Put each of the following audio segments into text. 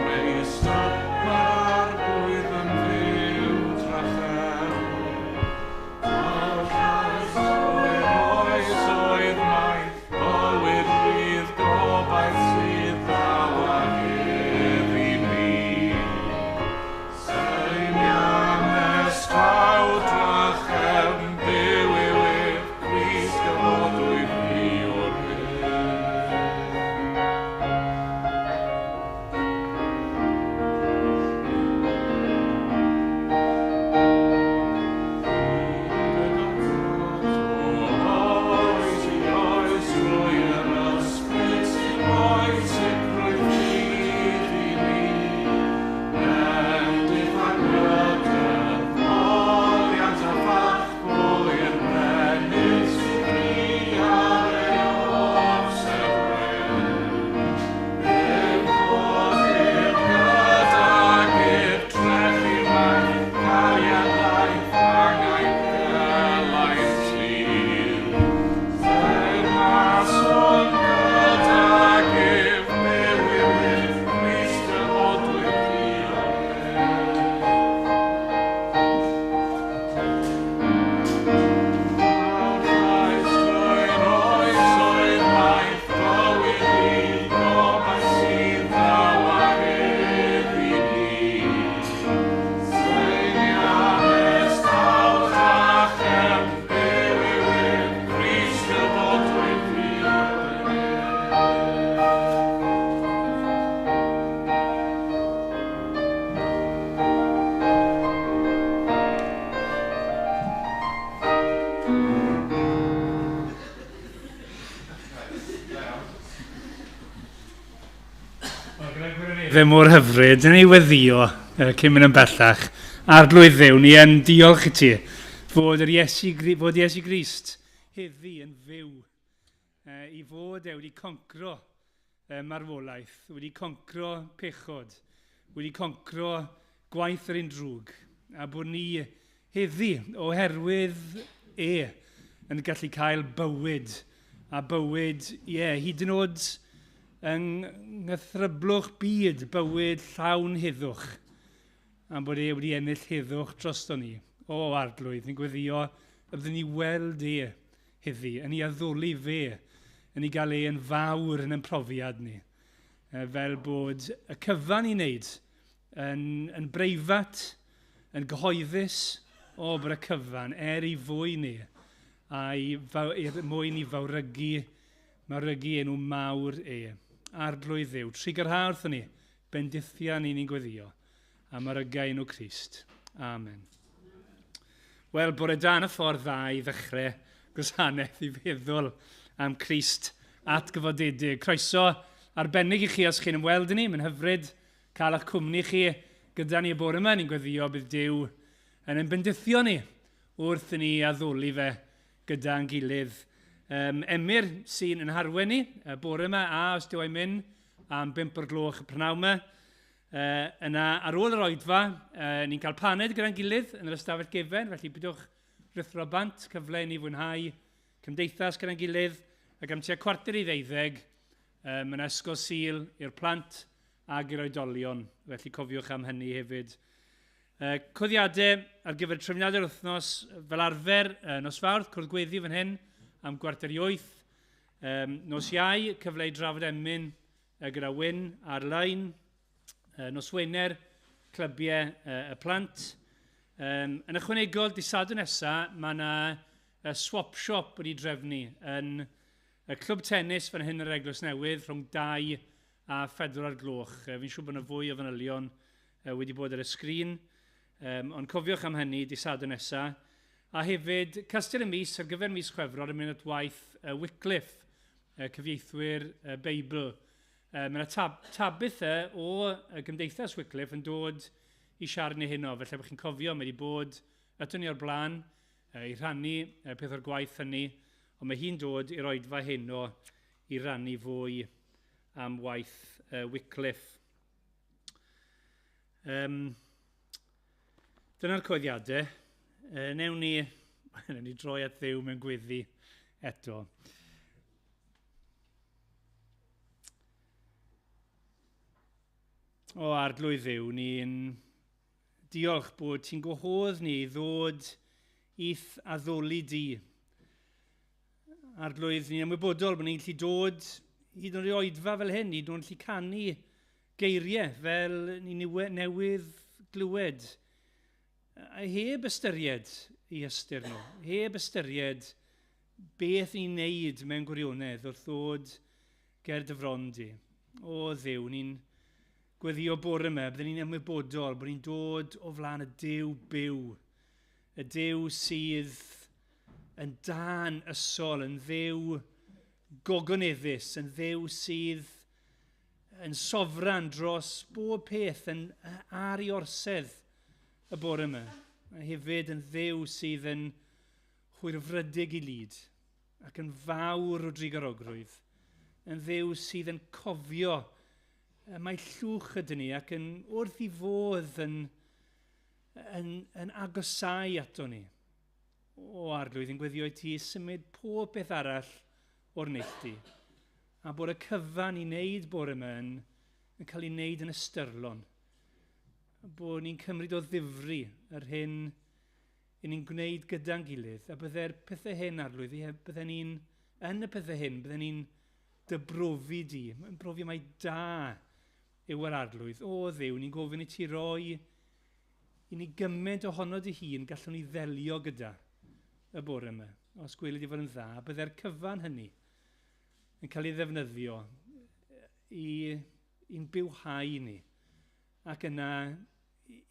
Meistr, mae'r Arglwydd yn fyw drachefn. A'r llais trwy'r oesoedd maith, bywyd rydd gobaith sydd ddaw a hedd i ni. Seiniannes taw drachefn, byw yw ef, Crist gyfodwyd fi o'r byd. Oes i oes trwy yr ysbryd sy'n rhoi sicrwydd ffydd i ni. Bendith a gryfder, moliant a pharch pwy'r brenin sy'n fri ar ei orsedd wen. Ef foddir gydag ef trechu maith, cariad daeth angau gelaeth sul. Teyrnaswn gydag ef, byw yw ef, Crist gyfodwyd fi o'r bedd. A'r llais trwy'r oesoedd maith, bywyd rydd, gobaith sydd ddaw a hedd i ni. Seiniannes taw drachefn, byw yw ef, Crist gyfodwyd fi o'r bedd. Fe mor hyfryd, yn ei weddio cyn mynd yn bellach. Arglwydd Dduw, ni yn diolch i ti fod, yr Iesu, fod Iesu Grist heddi yn fyw. I fod e wedi concro marwolaeth, wedi concro pechod, wedi concro gwaith yr un drwg, a bod ni heddi oherwydd e yn gallu cael bywyd, a bywyd, ie, yeah, hyd yn oed yng nghythryblwch byd, bywyd llawn heddwch, am bod e wedi ennill heddwch drosto ni. O, Arglwydd, ni'n gweddio y byddwn ni weld e heddi, yn ei addoli fe, yn ei gael e yn fawr yn ein profiad ni. Fel bod y cyfan i wneud yn breifat, yn gyhoeddus, o, bod y cyfan er i fwy ni, a i mwyn i fawrygu enw mawr e. Arglwydd Dduw, trugarha wrthon ni, bendithia ni ni'n gweddio, a marygau enw Crist. Amen. Wel, bore da yn y ffordd dda i ddechrau gwasanaeth i feddwl am Crist atgyfodedig. Croeso arbennig i chi os chi'n ymweld â ni, mae'n hyfryd cael eich cwmni chi gyda ni y bore yma. Ni'n gweddio bydd Duw yn ein bendithio ni wrth i ni addoli fe gyda'n gilydd. Emyr sy'n yn harwen ni y bore yma, a os dyw e'n mynd am 5 o'r gloch y prynhawn yma. Yna ar ôl yr oedfa, ni'n cael paned gyda'n gilydd yn yr ystafell gefen, felly bydwch rhuthro bant, cyfle i ni fwynhau cymdeithas gyda'n gilydd, ac am tua 11:45, mae yna ysgol Sul i'r plant ag i'r oedolion, felly cofiwch am hynny hefyd. Coddiadau ar gyfer trefniadau'r wythnos fel arfer, nos Fawrth, cwrdd gweddi fan hyn am 7:45. Nos Iau, cyfle i drafod emyn gyda Wyn ar-lein. Nos Wener, clybiau y plant. Yn ychwanegol, dydd Sadwrn nesa, mae yna swap shop wedi drefnu yn y clwb tennis fan hyn yr Eglwys Newydd rhwng 2 a 4 o'r gloch. Fi'n siŵr bod yna fwy o fanylion wedi bod ar y sgrin. Ond cofiwch am hynny, dydd Sadwrn nesa. A hefyd, Castell y Mis ar gyfer mis Chwefror yn mynd at waith Wycliffe, cyfieithwyr Beibl. Mae yna Tabitha o Gymdeithas Wycliffe yn dod i siarad ni heno, felly bod chi'n cofio, mae wedi bod ato ni o'r blaen i rhannu peth o'r gwaith hynny, ond mae hi'n dod i'r oedfa heno i rannu fwy am waith Wycliffe. Dyna'r coeddiadau. Newn ni droi at Dduw mewn gweddi eto. O Arglwydd Dduw, ni'n diolch bod ti'n gwahodd ni i ddod i'th addoli di. Arglwydd, ni'n ymwybodol bod ni'n gallu dod hyd yn oed i oedfa fel hyn, hyd yn oed gallu canu geiriau fel ni newydd glywed. A heb ystyried i ystyr nhw, heb ystyried beth ni'n neud mewn gwirionedd wrth ddod ger dy fron di. O Dduw, ni'n gweddio bore yma, byddwn ni'n ymwybodol bod ni'n dod o flaen y Duw byw, y Duw sydd yn dan ysol, yn Dduw gogoneddus, yn Dduw sydd yn sofran dros bob peth yn ar ei orsedd y bore yma. A hefyd yn Dduw sydd yn hwyrfrydig i lid ac yn fawr o drugarogrwydd, yn Dduw sydd yn cofio mae llwch ydyn ni ac yn wrth i fodd yn agosau ato ni. O Arglwydd, yn gweddio i ti symud pob beth arall o'r neilltu a bod y cyfan i wneud bore yma yn cael ei wneud yn ystyrlon. Bod ni'n cymryd o ddifri yr hyn i ni'n gwneud gyda'n gilydd, a byddai'r pethau hyn, Arglwydd, bydden ni'n, yn y pethau hyn, bydden ni'n dybrofi di, yn brofi mai da yw yr Arglwydd. O Dduw, ni'n gofyn i ti roi i ni gymaint ohono dy hun gallwn ni ddelio gyda y bore yma. Os gweli di fod yn dda, byddai'r cyfan hynny yn cael ei ddefnyddio i'n bywhau ni, ac yna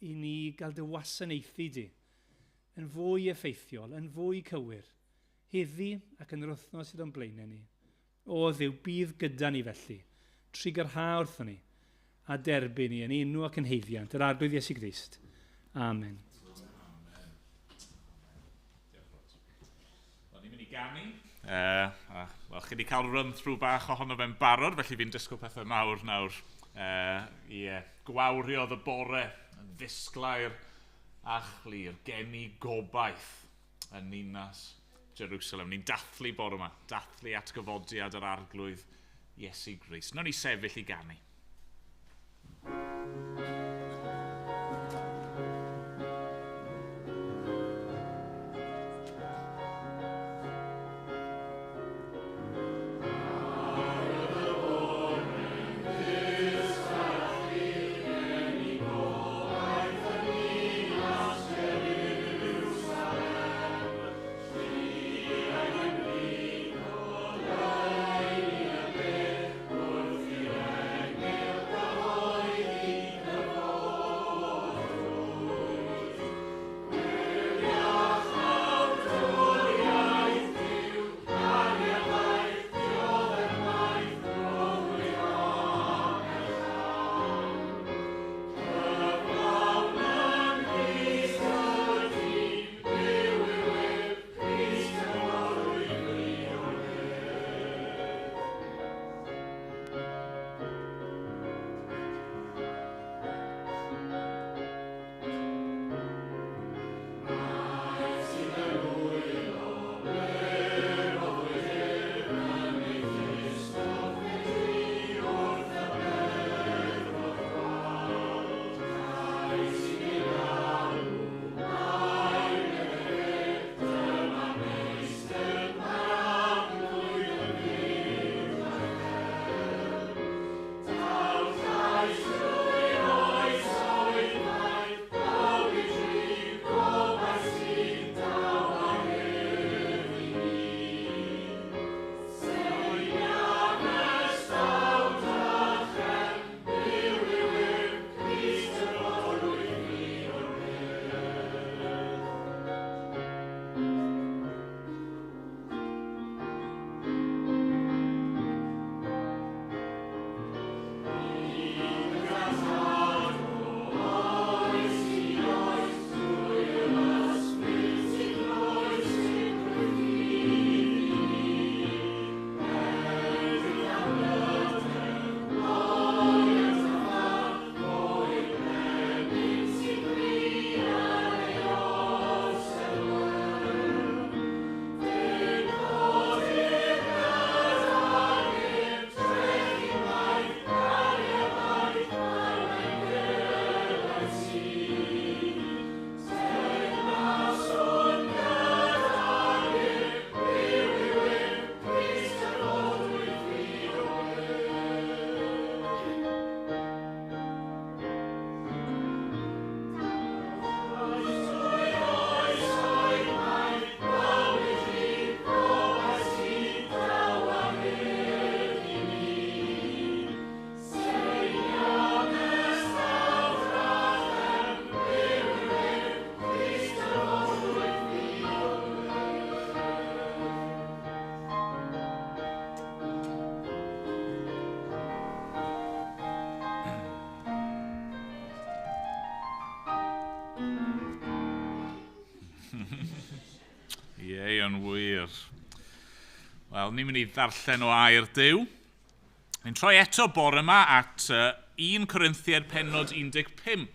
i ni gael dy wasanaethu di yn fwy effeithiol, yn fwy cywir, heddi ac yn yr wythnos sydd o'n blaenau ni. O Dduw, bydd gyda ni felly, trugarha wrthon ni, a derbyn ni yn enw ac yn haeddiant, yr Arglwydd Iesu Grist. Amen. Amen. Diolch, Rod. Wel, ni'n mynd i ganu. Wel, chi wedi cael run-through bach ohono fe'n barod, felly fi'n disgwyl pethau mawr nawr. Gwawriodd y bore yn ddisglair a chlir, geni gobaith yn ninas Jerusalem. Ni'n dathlu bore yma, dathlu atgyfodiad yr Arglwydd Iesu Grist. Nawn ni sefyll i ganu. Wrth i'r Ie, yn wir. Wel, ni'n mynd i ddarllen o air Duw. Ni'n troi eto bore yma at 1 Corinthiaid pennod 15.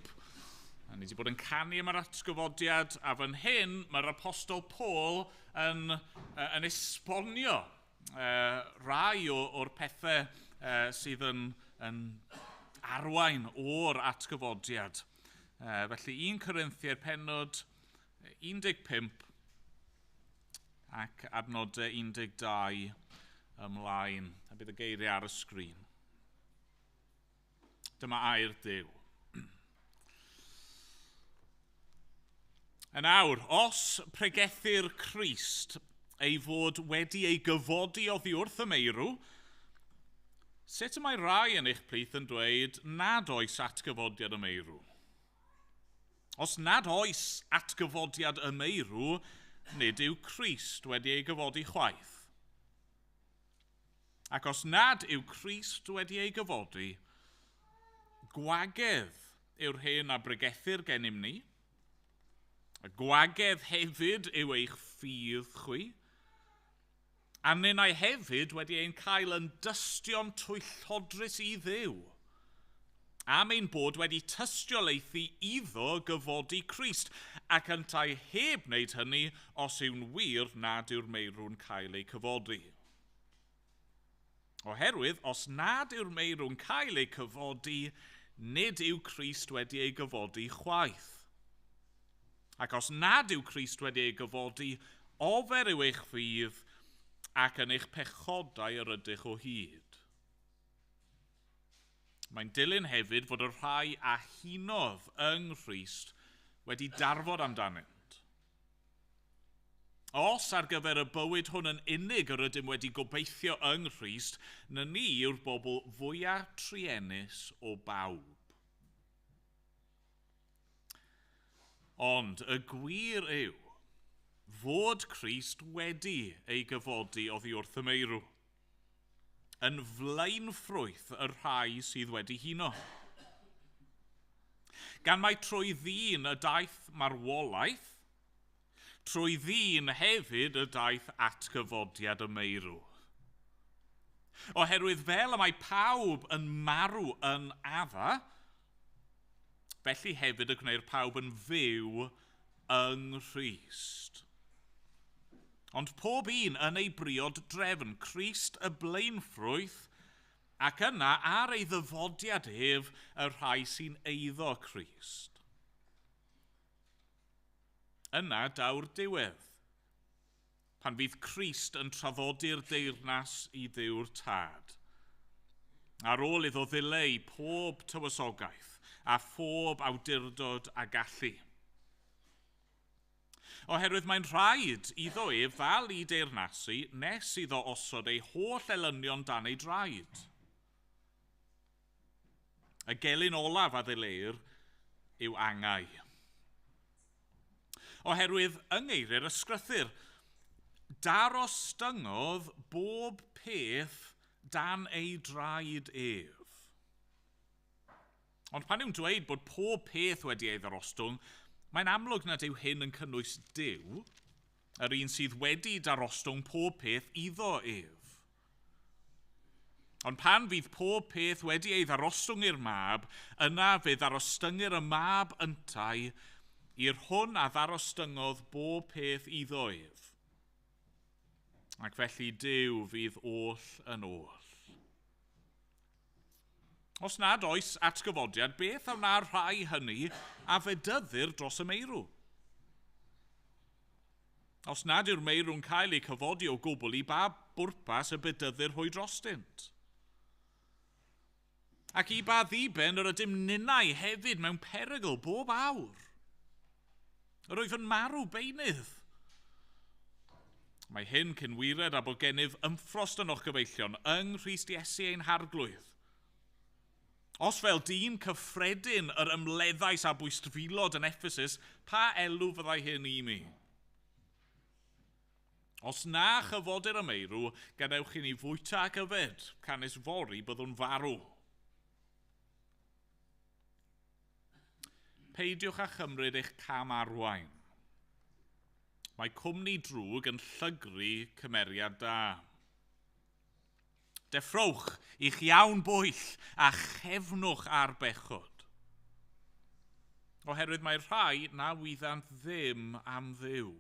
A ni wedi bod yn canu am yr atgyfodiad, a fan hyn mae'r apostol Paul yn esbonio rai o'r pethau sydd yn arwain o'r atgyfodiad. Felly 1 Corinthiaid pennod 15 ac adnodau 12 ymlaen. A bydd y geiriau ar y sgrin. Dyma air Duw. Yn awr, os pregethir Crist ei fod wedi ei gyfodi oddi wrth y meirw, sut y mae rai yn eich plith yn dweud nad oes atgyfodiad y meirw? Os nad oes atgyfodiad y meirw, nid yw Crist wedi ei gyfodi chwaith. Ac os nad yw Crist wedi ei gyfodi, gwagedd yw'r hyn a bregethir gennym ni, a gwagedd hefyd yw eich ffydd chwi, a ninnau hefyd wedi ein cael yn dystion twyllodrus i Dduw, am ein bod wedi tystiolaethu iddo gyfodi Crist, ac yntau heb wneud hynny os yw'n wir nad yw'r meirw'n cael eu cyfodi. Oherwydd, os nad yw'r meirw'n cael eu cyfodi, nid yw Crist wedi ei gyfodi chwaith. Ac os nad yw Crist wedi ei gyfodi, ofer yw eich ffydd ac yn eich pechodau yr ydych o hyd. Mae'n dilyn hefyd fod y rhai a hunodd yng Nghrist wedi darfod amdanynt. Os ar gyfer y bywyd hwn yn unig yr ydym wedi gobeithio yng Nghrist, na ni yw'r bobl fwyaf truenus o bawb. Ond y gwir yw fod Crist wedi ei gyfodi oddi wrth y meirw, yn flaenffrwyth y rhai sydd wedi huno. Gan mai trwy ddyn y daeth marwolaeth, trwy ddyn hefyd y daeth atgyfodiad y meirw. Oherwydd fel y mae pawb yn marw yn Adda, felly hefyd y gwneir pawb yn fyw yng Nghrist. Ond pob un yn ei briod drefn, Crist y blaenffrwyth, ac yna ar ei ddyfodiad ef y rhai sy'n eiddo Crist. Yna daw'r diwedd, pan fydd Crist yn traddodi'r deyrnas i Dduw'r Tad. Ar ôl iddo ddileu pob tywysogaeth a phob awdurdod a gallu. Oherwydd mae'n rhaid iddo ef ddal i deyrnasu nes iddo osod ei holl elynion dan ei draed. Y gelyn olaf a ddileir yw angau. Oherwydd yng ngeiriau'r ysgrythur, darostyngodd bob peth dan ei draed ef. Ond pan yw'n dweud bod pob peth wedi ei ddarostwng, mae'n amlwg nad yw hyn yn cynnwys Duw, yr un sydd wedi darostwng pob peth iddo ef. Ond pan fydd pob peth wedi ei ddarostwng i'r mab, yna fe ddarostyngir y mab yntau i'r hwn a ddarostyngodd bob peth iddo ef. Ac felly Duw fydd oll yn oll. Os nad oes atgyfodiad, beth a wna'r rhai hynny a fedyddir dros y meirw? Os nad yw'r meirw'n cael eu cyfodi o gwbl, i ba bwrpas y bedyddir hwy drostynt? Ac i ba ddiben yr ydym ninnau hefyd mewn perygl bob awr? Yr oedd yn marw beunydd. Mae hyn cyn wired a bod gennyf ymffrost yn o'ch gyfeillion yng Nghrist Iesu ein harglwydd. Os fel dyn cyffredin yr ymleddais a bwystfilod yn Ephesus, pa elw fyddai hyn i mi? Os na chyfodir y meirw, gadewch i ni fwyta ac yfed, canys fory byddwn farw. Peidiwch â chymryd eich cam arwain. Mae cwmni drwg yn llygru cymeriad da. Deffrowch i'ch iawn bwyll a chefnwch ar bechod. Oherwydd mae rhai na wyddant ddim am Dduw.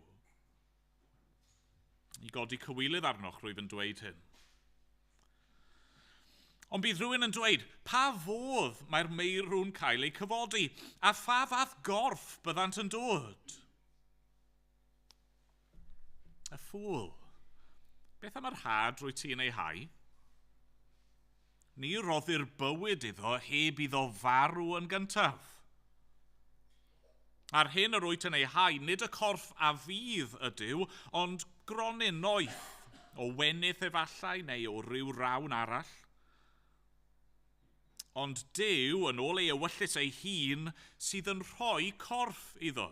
I godi cywilydd arnoch rwyf yn dweud hyn. Ond bydd rhywun yn dweud, pa fodd mae'r meirw'n cael eu cyfodi, a pha fath gorff byddant yn dod? Y ffŵl. Beth am yr had rwy ti'n ei hau? Ni roddir bywyd iddo heb iddo farw yn gyntaf. A'r hyn yr wyt yn ei hau, nid y corff a fydd ydyw, ond gronyn noeth, o wenith efallai neu o ryw rawn arall. Ond Duw, yn ôl ei ewyllys ei hun, sydd yn rhoi corff iddo.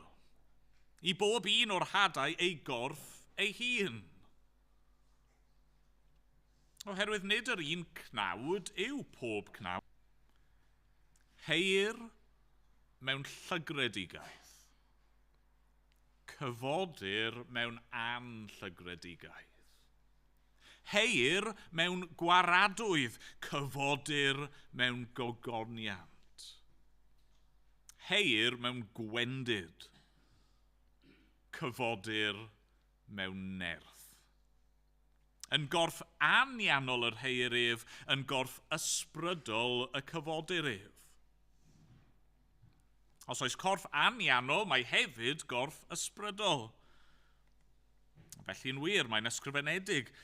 I bob un o'r hadau ei gorff ei hun. Oherwydd nid yr un cnawd yw pob cnawd. Heuir mewn llygredigaeth. Cyfodir mewn anllygredigaeth. Heuir mewn gwaradwydd, cyfodir mewn gogoniant. Heuir mewn gwendid, cyfodir mewn nerth. Yn gorff anianol yr heuir ef, yn gorff ysbrydol y cyfodir ef. Os oes corff anianol, mae hefyd gorff ysbrydol. Felly'n wir, mae'n ysgrifenedig.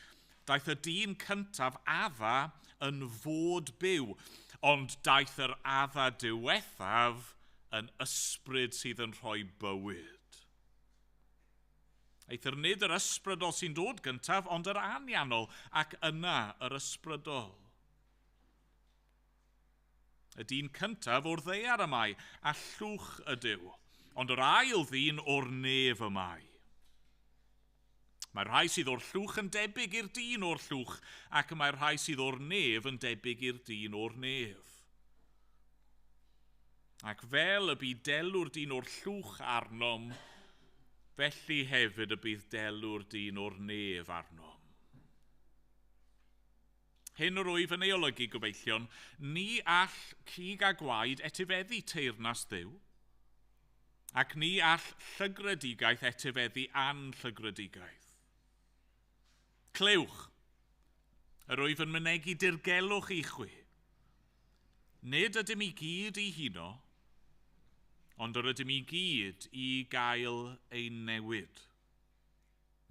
Daeth y dyn cyntaf Adda yn fod byw, ond daeth yr Adda diwethaf yn ysbryd sydd yn rhoi bywyd. Eithr nid yr ysbrydol sy'n dod gyntaf, ond yr anianol, ac yna yr ysbrydol. Y dyn cyntaf o'r ddaear y mae, a llwch ydyw, ond yr ail ddyn o'r nef y mae. Mae rhai sydd o'r llwch yn debyg i'r dyn o'r llwch, ac mae rhai sydd o'r nef yn debyg i'r dyn o'r nef. Ac fel y bu delw'r dyn o'r llwch arnom, felly hefyd y bydd delw'r dyn o'r nef arnom. Hyn yr wyf yn ei olygu, gyfeillion, ni all cig a gwaed etifeddu teyrnas Dduw, ac ni all llygredigaeth etifeddu anllygredigaeth. Clywch, yr wyf yn mynegi dirgelwch i chwi. Nid ydym i gyd i huno, ond yr ydym i gyd i gael ein newid.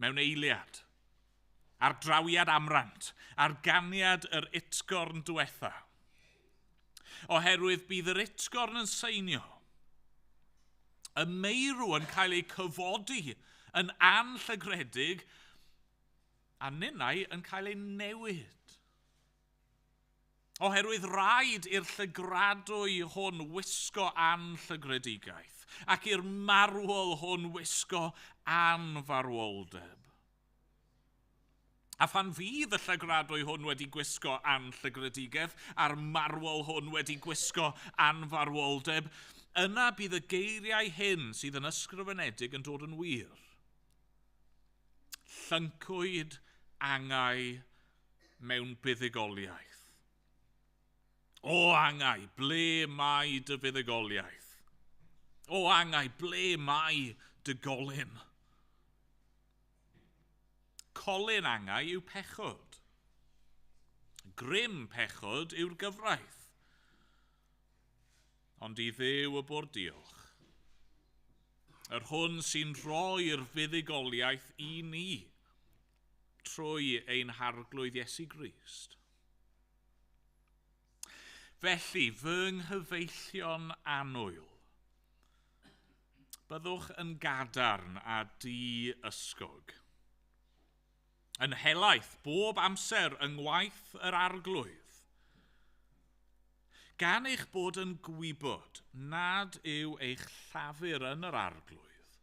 Mewn eiliad, ar drawiad amrant, ar ganiad yr utgorn diwetha. Oherwydd bydd yr utgorn yn seinio, y meirw yn cael eu cyfodi yn anllygredig, a ninnau yn cael ei newid. Oherwydd rhaid i'r llygradwy hwn wisgo anllygredigaeth, ac i'r marwol hwn wisgo anfarwoldeb. A phan fydd y llygradwy hwn wedi gwisgo anllygredigaeth, a'r marwol hwn wedi gwisgo anfarwoldeb, yna bydd y geiriau hyn sydd yn ysgrifenedig yn dod yn wir. Llyncwyd angau mewn buddugoliaeth. O angau, ble mae dy fuddugoliaeth? O angau, ble mae dy golyn? Colyn angau yw pechod. Grym pechod yw'r gyfraith. Ond i Dduw y bo'r diolch. Yr hwn sy'n rhoi'r fuddugoliaeth i ni trwy ein harglwydd Iesu Grist. Felly, fy nghyfeillion annwyl, byddwch yn gadarn a di-ysgog. Yn helaeth, bob amser yng ngwaith yr arglwydd. Gan eich bod yn gwybod nad yw eich llafur yn yr arglwydd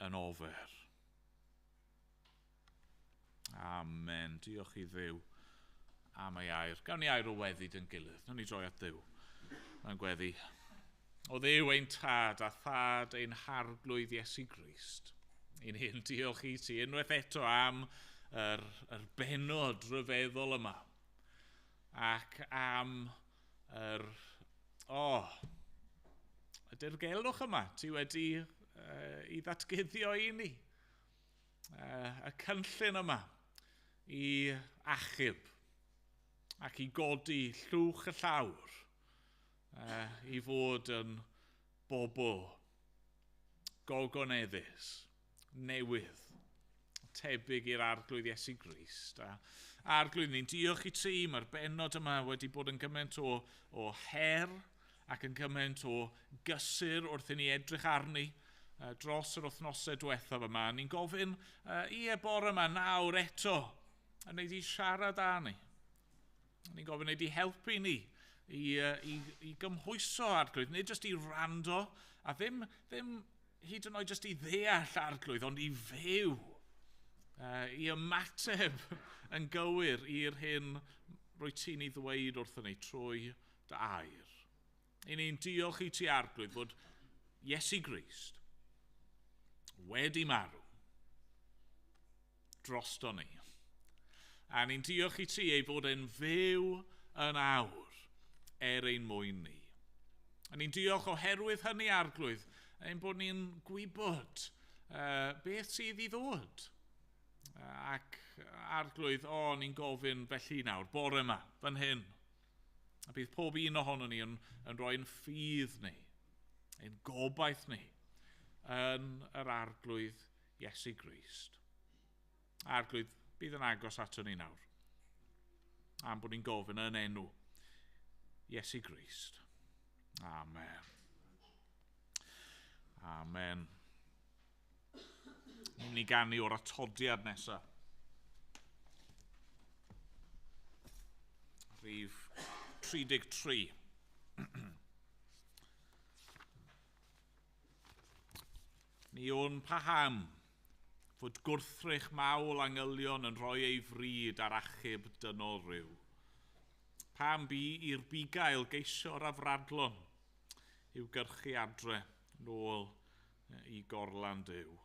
yn ofer. Amen. Diolch i Dduw am ei air. Gawn ni air o weddi dyn gilydd. Nawn ni droi at Dduw. Mae'n gweddi. O Dduw ein tad a thad ein harglwydd Iesu Grist. I ni'n diolch i ti unwaith eto am yr bennod ryfeddol yma ac am y dirgelwch yma ti wedi i ddatguddio i ni. Y cynllun yma i achub ac i godi llwch y llawr i fod yn bobl gogoneddus, newydd, tebyg i'r Arglwydd Iesu Grist. A Arglwydd, ni'n diolch i ti, mae'r bennod yma wedi bod yn gymaint o her ac yn gymaint o gysur wrth i ni edrych arni dros yr wythnosau diwethaf yma. Ni'n gofyn i bore yma nawr eto, a wneud i siarad â ni. Ni'n gofyn wneud i helpu ni i gymhwyso Arglwydd, nid jyst i wrando, a ddim hyd yn oed jyst i ddeall Arglwydd, ond i fyw, i ymateb yn gywir i'r hyn rwy ti'n ei ddweud wrthon ni trwy dy air. I ni'n diolch i ti Arglwydd fod Iesu Grist wedi marw drosto ni. A ni'n diolch i ti ei fod e'n fyw yn awr er ein mwyn ni. A ni'n diolch oherwydd hynny Arglwydd, ein bod ni'n gwybod beth sydd i ddod. Ac Arglwydd, ni'n gofyn felly nawr, bore yma, fan hyn. A bydd pob un ohono ni yn rhoi'n ffydd ni, ein gobaith ni, yn yr Arglwydd Iesu Grist. Arglwydd, bydd yn agos ato ni nawr. Am bod ni'n gofyn yn enw Iesu Grist. Amen. Amen. Ni'n mynd i ganu o'r atodiad nesaf. Rhif 33. Ni wn paham fod gwrthrych mawl angylion yn rhoi ei fryd ar achub dynol rhyw. Pam bu i'r bugail geisio'r afradlon i'w gyrchu adre nôl i gorlan Duw.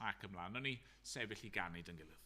Ac ymlaen, o'n ni sefyll i ganu dyn gilydd.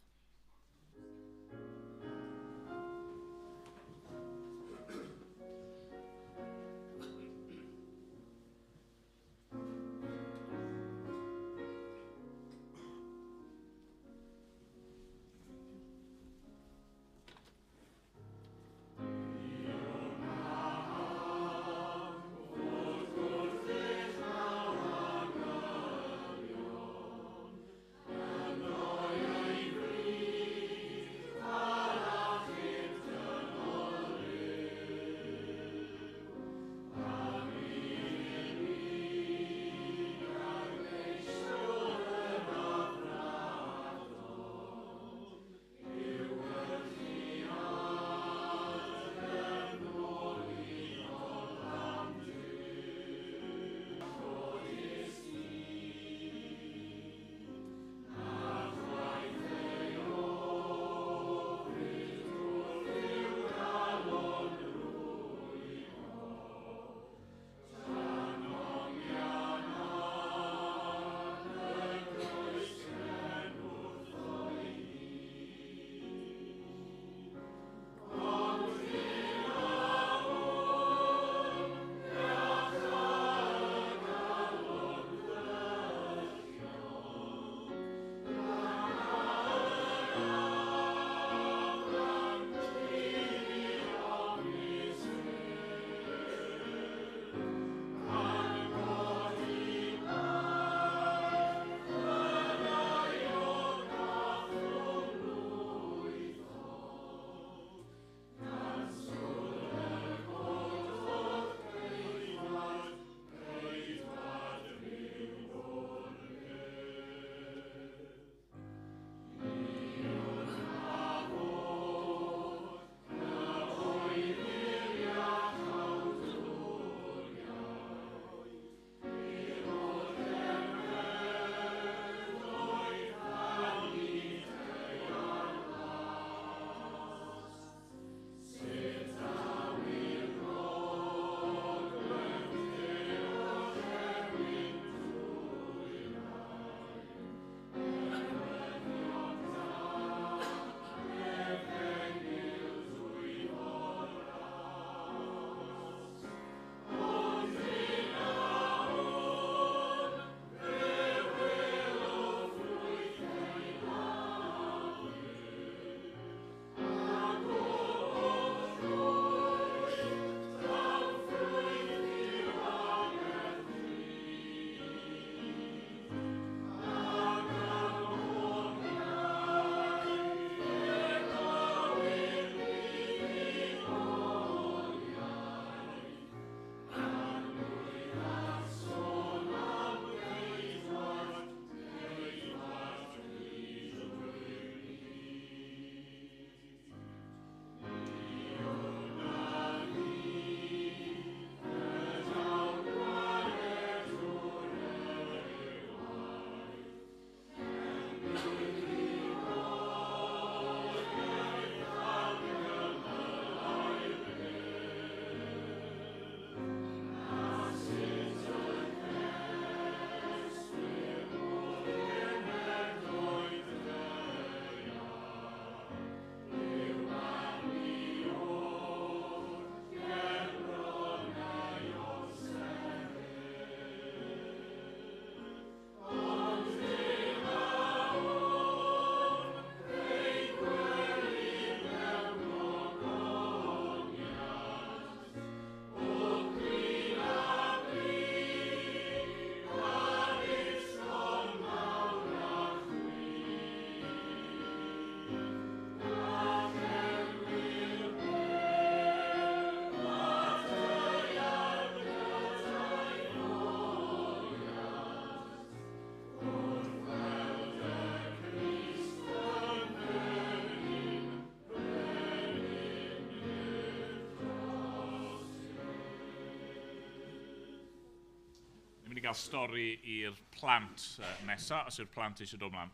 Ni'n mynd i gael stori i'r plant nesaf, os yw'r plant eisiau dod mlaen.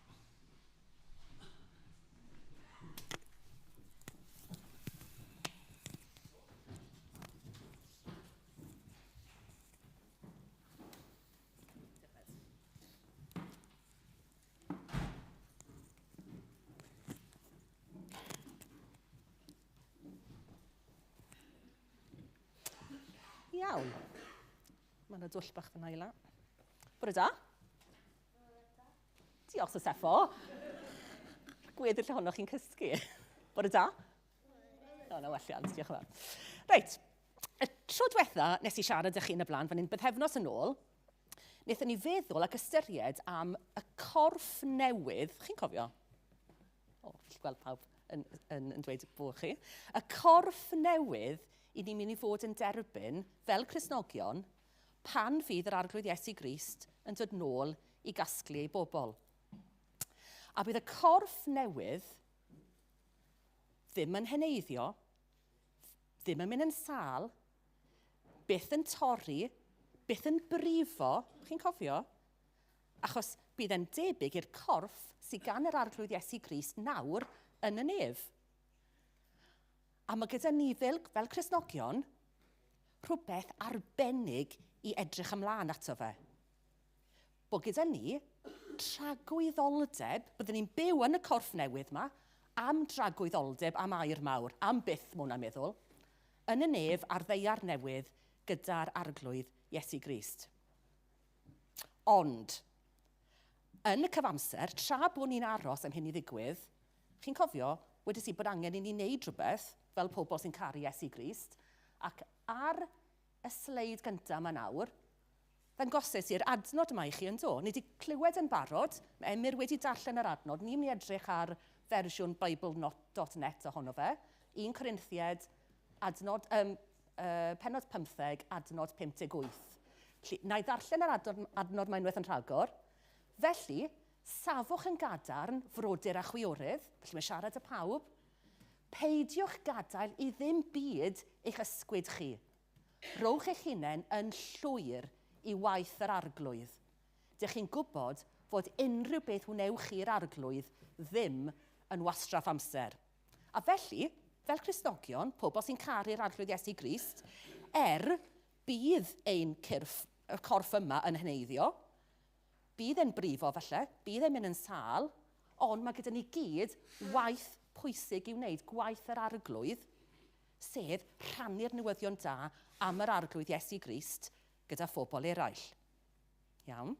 Iawn. Mae yna dwll bach fyna i la. Bore da. Diolch, Sefo. Gweddill ohonoch chi'n cysgu. Bore da. O, na welliant, diolch yn fawr. Reit, y tro diwetha nes i siarad â chi yn y blaen, fan hyn bythefnos yn ôl, wnaethon ni feddwl ac ystyried am y corff newydd, chi'n cofio? O, fi'n gweld pawb yn dweud bod chi. Y corff newydd i ni'n mynd i fod yn derbyn fel Cristnogion pan fydd yr Arglwydd Iesu Grist yn dod nôl i gasglu ei bobl. A bydd y corff newydd ddim yn heneiddio, ddim yn mynd yn sâl, byth yn torri, byth yn brifo, chi'n cofio? Achos bydd e'n debyg i'r corff sydd gan yr Arglwydd Iesu Grist nawr yn y nef. A mae gyda ni fel Cristnogion rhywbeth arbennig i edrych ymlaen ato fe. Bod gyda ni tragwyddoldeb, byddwn ni'n byw yn y corff newydd yma, am dragwyddoldeb, am air mawr, am byth, mae hwnna'n meddwl, yn y nef a'r ddaear newydd gyda'r Arglwydd Iesu Grist. Ond, yn y cyfamser, tra bod ni'n aros am hyn i ddigwydd, chi'n cofio, wedes i bod angen i ni wneud rhywbeth fel pobl sy'n caru Iesu Grist, ac ar y sleid gyntaf yma nawr, ddangoses i'r adnod yma i chi yn do. Ni wedi clywed yn barod, mae Emyr wedi darllen yr adnod, ni'n mynd i edrych ar fersiwn bible.net ohono fe, 1 Corinthiaid, adnod, pennod 15, adnod 58. Felly, na i ddarllen yr adnod mae unwaith yn rhagor. Felly, safwch yn gadarn, frodyr a chwiorydd, felly mae siarad y pawb, peidiwch gadael i ddim byd eich ysgwyd chi. Rhowch eich hunain yn llwyr i waith yr Arglwydd. Dych chi'n gwybod fod unrhyw beth wnewch chi i'r Arglwydd ddim yn wastraff amser. A felly, fel Cristnogion, pobl sy'n caru'r Arglwydd Iesu Grist, bydd ein cyrff, y corff yma yn heneiddio, bydd e'n brifo falle, bydd e'n mynd yn sâl, ond mae gyda ni gyd waith pwysig i'w wneud, gwaith yr Arglwydd, sef rhannu'r newyddion da am yr Arglwydd Iesu Grist gyda phobl eraill. Iawn?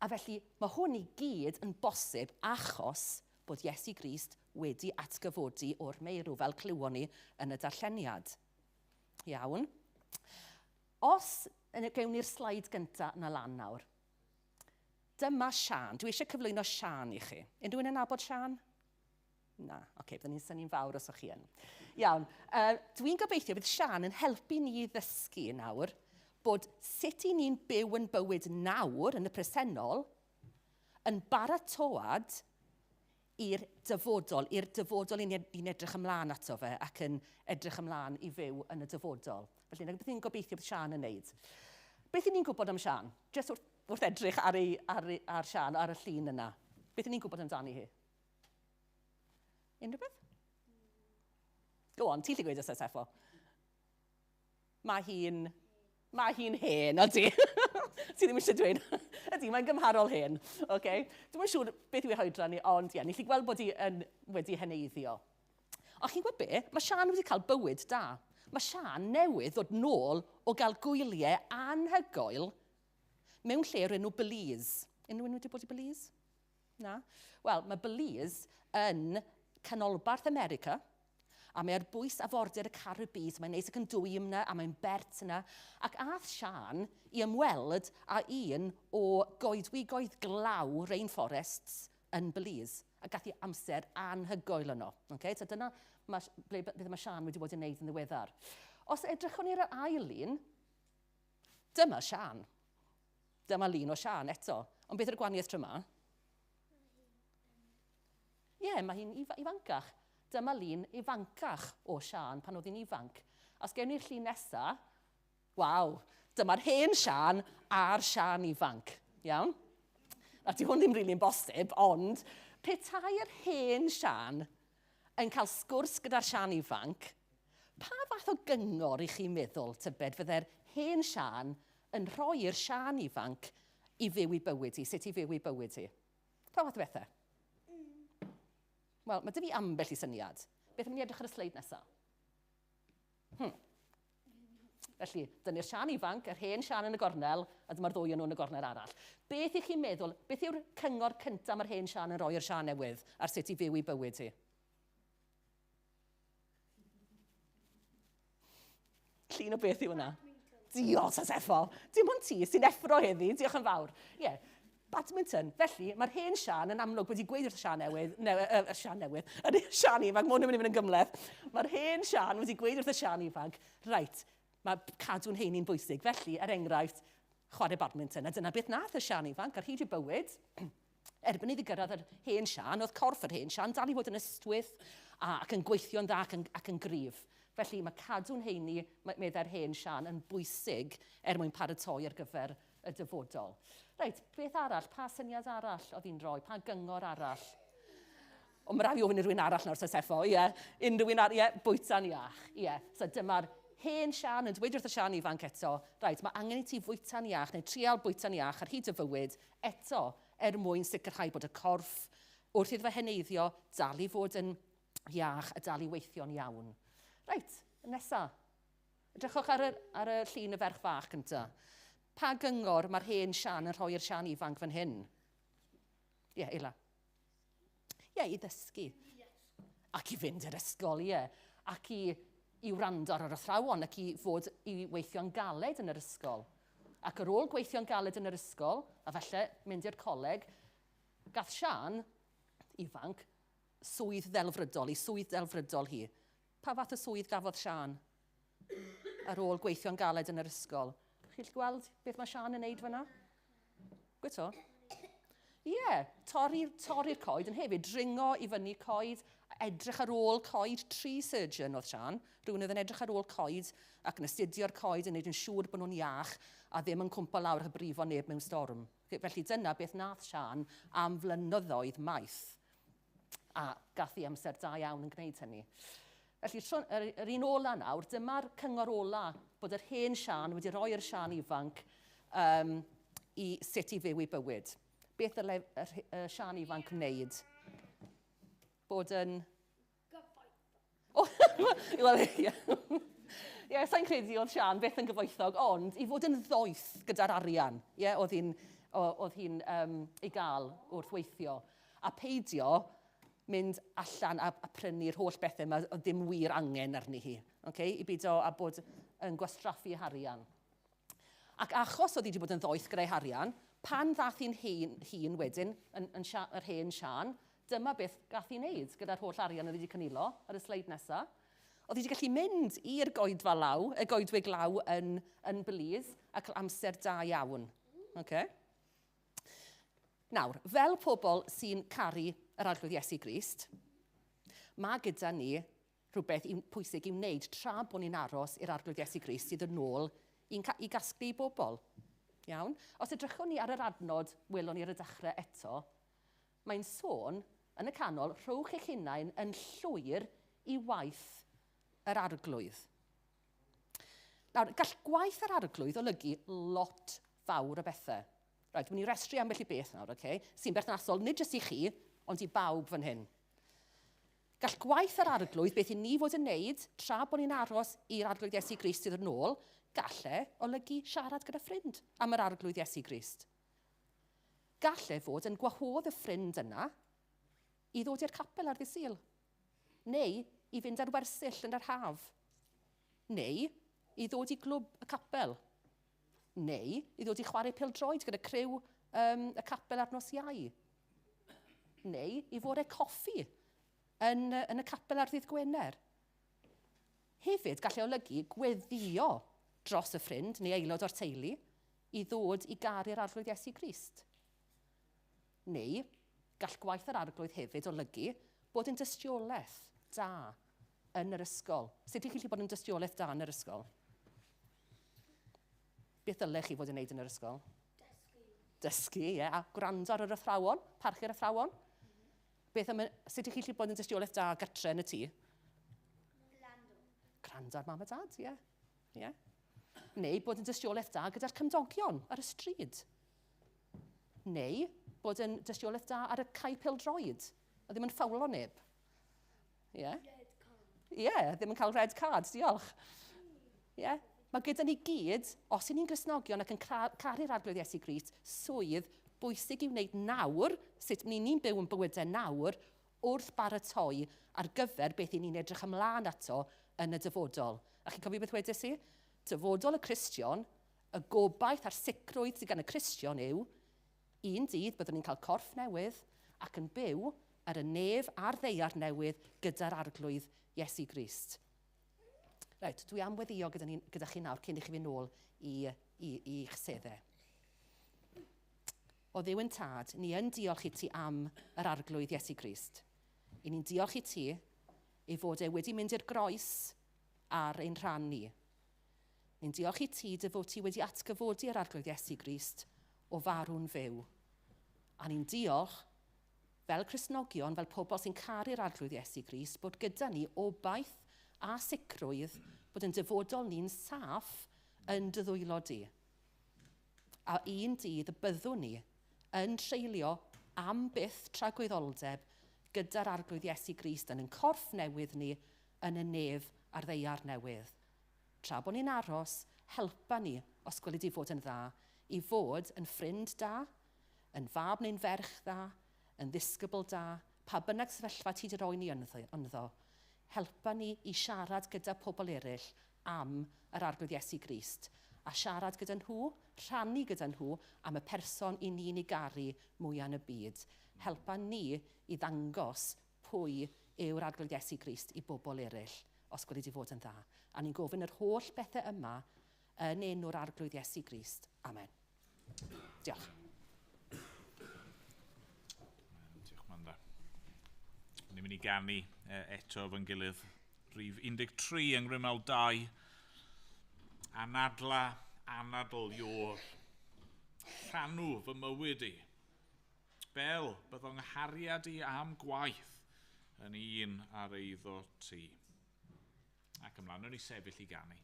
A felly mae hwn i gyd yn bosib achos bod Iesu Grist wedi atgyfodi o'r meirw, fel clywon ni yn y darlleniad. Iawn. Os gewn ni'r sleid gyntaf yna lan nawr. Dyma Siân. Dwi eisiau cyflwyno Siân i chi. Unrhyw un yn nabod Siân? Na, oce, okay, byddwn ni'n synnu'n fawr os o'ch chi yn. Iawn, dwi'n gobeithio bydd Siân yn helpu ni i ddysgu nawr bod sut i ni'n byw yn bywyd nawr, yn y presennol, yn baratoad i'r dyfodol, i'r dyfodol i ni'n edrych ymlaen ato fe ac yn edrych ymlaen i fyw yn y dyfodol. Felly, 'na beth ni'n gobeithio bydd Siân yn wneud. Beth ni'n gwybod am Siân? Jyst wrth edrych ar Siân, ar y llun yna. Beth ni'n gwybod amdani hi? Unrhyw beth? Go on, ti'n gallu gweud os Seffo. Mae hi'n hen, ydy. Ti ddim eisiau dweud. Ydy, mae'n gymharol hen. Okay? Dwi'm yn siŵr beth yw ei hoedran hi, ond ie, yeah, ni'n gallu gweld bod hi wedi heneiddio. Ond chi'n gwybod be? Mae Siân wedi cael bywyd da. Mae Siân newydd ddod nôl o gael gwyliau anhygoel mewn lle o'r enw Belize. Unrhyw un wedi bod i Belize? Na? Wel, mae Belize yn canolbarth America, a mae ar bwys afordir y Caribî, so mae'n neis ac yn dwym yna, a mae'n bert yna. Ac ath Siân i ymweld â un o goedwigoedd glaw rainforests yn Belize. A gath hi amser anhygoel yno. Okay? So dyna ble beth mae Siân wedi bod yn neud yn ddiweddar. Os edrychwn ni'r ail un, dyma Siân. Dyma lun o Siân eto. Ond beth yw'r gwahaniaeth tro yma? Ie, yeah, mae hi'n ifancach. Dyma lun ifancach o Siân pan oedd hi'n ifanc. Os gewn ni'r llun nesaf, waw, Dyma'r hen Sian a'r Sian ifanc. Iawn? Na, di hwn ddim rili'n really bosib, ond petai'r hen Sian yn cael sgwrs gyda'r Sian ifanc, pa fath o gyngor i chi'n meddwl, tybed, fydde'r hen Sian yn rhoi i'r Sian ifanc i fyw i bywyd hi, sut i fyw i bywyd hi? Pa fath o bethau? Wel, mae dy fi ambell i syniad. Beth am ni edrych ar y sleid nesaf? Felly, dyna'r Sian ifanc, yr hen Sian yn y gornel, a dyma'r ddwy yn nhw yn y gornel arall. Beth ych chi'n meddwl, beth yw'r cyngor cyntaf mae'r hen Sian yn rhoi i'r Sian newydd ar sut i fyw i bywyd hi? Llun o beth yw hwnna? Diolch, Saseffo. Dim ond ti sy'n effro heddi, diolch yn fawr. Ie, yeah. Badminton. Felly, mae'r hen Sian yn amlwg wedi gweud wrth y Sian newydd, ne, y Sian newydd, yr Sian ifanc, mae hwn yn mynd i fynd yn gymhleth. Mae'r hen Sian wedi gweud wrth y Sian ifanc, reit, mae cadw'n heini'n bwysig. Felly, er enghraifft, chwarae badminton. A dyna beth nath y Sian ifanc ar hyd ei bywyd. Erbyn iddi gyrraedd yr hen Sian, oedd corff yr hen Sian dal i fod yn ystwyth ac yn gweithio'n dda ac yn, ac yn gryf. Felly mae cadw'n heini, meddai'r hen Sian, yn bwysig er mwyn paratoi ar gyfer y dyfodol. Reit, beth arall? Pa syniad arall oedd hi'n rhoi? Pa gyngor arall? Ond mae rhaid i ofyn i rhywun arall nawr, Seseffo, ie. Unrhyw un arall, ie, bwyta'n iach, ie. So dyma'r hen Sian yn dweud wrth y Sian ifanc eto, reit, mae angen i ti fwyta'n iach, neu trial bwyta'n iach ar hyd y fywyd, eto, er mwyn sicrhau bod y corff, wrth iddo fe heneiddio, dal i fod yn iach a dal i weithio'n iawn. Reit, nesa. Edrychwch ar y, ar y llun y ferch fach cynta. Pa gyngor mae'r hen Sian yn rhoi i'r Sian ifanc fan hyn? Ie, yeah, Eila. Ie, yeah, i ddysgu. Ac i fynd i'r ysgol, ie. Yeah. Ac i, i wrando ar yr athrawon ac i fod i weithio'n galed yn yr ysgol. Ac ar ôl gweithio'n galed yn yr ysgol, a falle mynd i'r coleg, gath Sian, ifanc, swydd ddelfrydol, i swydd delfrydol hi. Pa fath o swydd gafodd Sian ar ôl gweithio'n galed yn yr ysgol? Chi'n gallu gweld beth mae Sian yn neud fyna? Gwyto? Ie, yeah, torri'r torri coed yn hefyd, dringo i fyny coed, edrych ar ôl coed, tree surgeon oedd Sian, rhywun oedd yn edrych ar ôl coed ac yn astudio'r coed yn neud yn siŵr bod nhw'n iach a ddim yn cwmpa lawr a brifo neb mewn storm. Felly dyna beth nath Sian am flynyddoedd maith. A gath hi amser da iawn yn gwneud hynny. Felly, yr, yr un ola nawr, dyma'r cyngor ola bod yr hen Sian wedi rhoi i'r Sian ifanc um, i sut i fyw ei bywyd. Beth ddylai y, y Sian ifanc wneud? Bod yn... Gyfoethog. Wel, ie. Ie, sa'n credu oedd Sian beth yn gyfoethog, ond i fod yn ddoeth gyda'r arian, ie, oedd hi'n oedd hi'n um, ei gael wrth weithio. A peidio mynd allan a, a prynu'r holl bethau mae oedd ddim wir angen arni hi. Okay? I beidio a bod yn gwastraffu harian. Ac achos oedd hi wedi bod yn ddoeth gyda'i harian, pan ddath hi'n hun, hun wedyn, yn, yn sia, yr hen Sian, dyma beth gath hi wneud gyda'r holl arian oedd wedi cynilo ar y sleid nesaf. Oedd hi wedi gallu mynd i'r goedfa law, y goedwig law yn, yn Belize, a cael amser da iawn. Okay? Nawr, fel pobl sy'n caru yr Arglwydd Iesu Grist, mae gyda ni rhywbeth i'w, pwysig i'w wneud tra bod ni'n aros i'r Arglwydd Iesu Grist sydd yn ôl i'n, i gasglu i bobl. Iawn? Os edrychwn ni ar yr adnod welon ni ar y dechrau eto, mae'n sôn yn y canol, rhowch eich hunain yn llwyr i waith yr Arglwydd. Nawr, gall gwaith yr Arglwydd olygu lot fawr o bethau. Rhaid, dwi'n mynd i restru ambell i beth nawr, okay? Sy'n berthnasol nid jyst i chi, ond i bawb fan hyn. Gall gwaith yr Arglwydd, beth i ni fod yn neud tra bod ni'n aros i'r Arglwydd Iesu Grist sydd yn ôl, galle olygu siarad gyda ffrind am yr Arglwydd Iesu Grist. Galle fod yn gwahodd y ffrind yna i ddod i'r capel ar ddydd Sul, neu i fynd ar wersyll yn yr haf, neu i ddod i glwb y capel, neu i ddod i chwarae pêl-droed gyda criw um, y capel ar nos Iau, neu i fore coffi yn, yn y capel ar ddydd Gwener. Hefyd, gallai olygu gweddio dros y ffrind neu aelod o'r teulu i ddod i garu'r Arglwydd Iesu Grist. Neu, gall gwaith yr Arglwydd hefyd olygu bod yn dystiolaeth da yn yr ysgol. Sut ydych chi'n gallu bod yn dystiolaeth da yn yr ysgol? Beth ddylech chi fod yn wneud yn yr ysgol? Dysgu. Dysgu, ie. A gwrando ar yr athrawon, parchu'r athrawon. Beth am, sut ych chi'n gallu bod yn dystiolaeth da gytre yn y tŷ? Gwrando. Gwrando ar mam a dad, ie. Yeah. Neu bod yn dystiolaeth da gyda'r cymdogion ar y stryd. Neu bod yn dystiolaeth da ar y cae pêl-droed, a ddim yn ffawlo neb. Ie? Yeah. Ie, yeah, ddim yn cael red card, diolch. Ie? Yeah. Mae gyda ni gyd, os y'n ni'n Gristnogion ac yn caru'r Arglwydd Iesu Grist, swydd bwysig i wneud nawr, sut ni'n byw yn bywydau nawr, wrth baratoi ar gyfer beth y'n ni'n edrych ymlaen ato yn y dyfodol. A chi'n cofio beth wedes i? Dyfodol y Cristion, y gobaith a'r sicrwydd sydd gan y Cristion yw, un dydd byddwn ni'n cael corff newydd ac yn byw ar y nef a'r ddaear newydd gyda'r Arglwydd Iesu Grist. Reit, dwi am weddio gyda, ni, gyda chi nawr cyn i chi fynd nôl i'ch seddau. O Dduw yn Tad, ni yn diolch i ti am yr Arglwydd Iesu Grist. I ni'n diolch i ti ei fod e wedi mynd i'r groes ar ein rhan ni. Ni'n diolch i ti dy fod ti wedi atgyfodi yr Arglwydd Iesu Grist o farw'n fyw. A ni'n diolch, fel Cristnogion, fel pobl sy'n caru'r Arglwydd Iesu Grist, bod gyda ni obaith a sicrwydd bod yn dyfodol ni'n saff yn dy ddwylo di. A un dydd y byddwn ni yn treulio am byth tragwyddoldeb gyda'r Arglwydd Iesu Grist yn ein corff newydd ni yn y nef a'r ddaear newydd. Tra bod ni'n aros, helpa ni, os gweli di fod yn dda, i fod yn ffrind da, yn fab neu'n ferch dda, yn ddisgybl da, pa bynnag sefyllfa ti 'di roi ni ynddo, helpa ni i siarad gyda pobl eraill am yr Arglwydd Iesu Grist, a siarad gyda nhw, rhannu gyda nhw am y person i ni'n ei garu mwya yn y byd. Helpa ni i ddangos pwy yw'r Arglwydd Iesu Grist i bobl eraill, os gweli di fod yn dda. A ni'n gofyn yr holl bethau yma yn enw'r Arglwydd Iesu Grist. Amen. Diolch. Diolch, Manda. Ni'n mynd i ganu eto efo'n gilydd. Rhif 13 yng Ngrymal 2. Anadla, anadl Iôr. Llanw fy mywyd i. Bel, byddo 'nghariad i am gwaith yn un ar eiddo ti. Ac ymlaen, wnawn ni sefyll i ganu.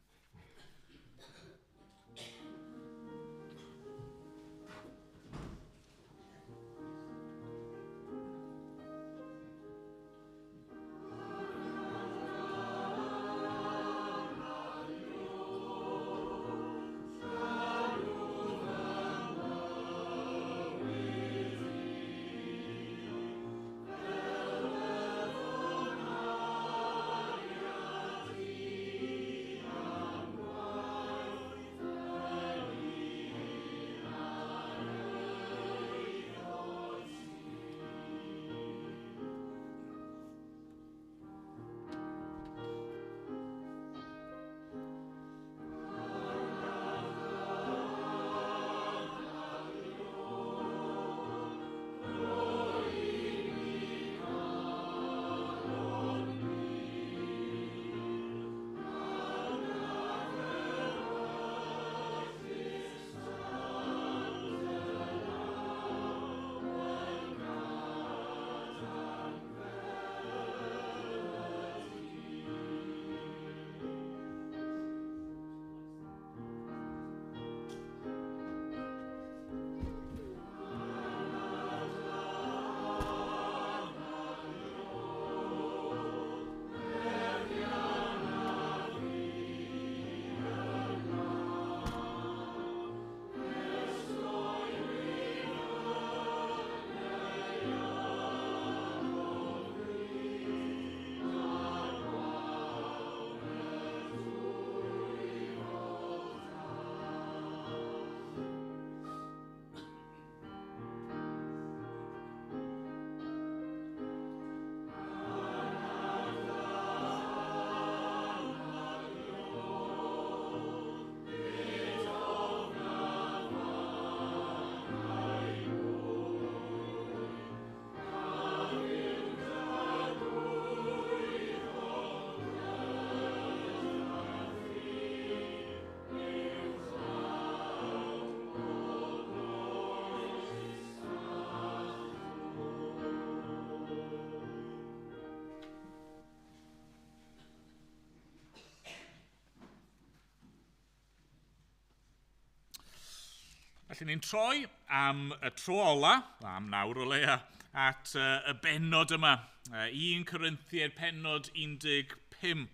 Felly ni'n troi am y tro ola, am nawr o leia, at y bennod yma. 1 Corinthiaid pennod 15.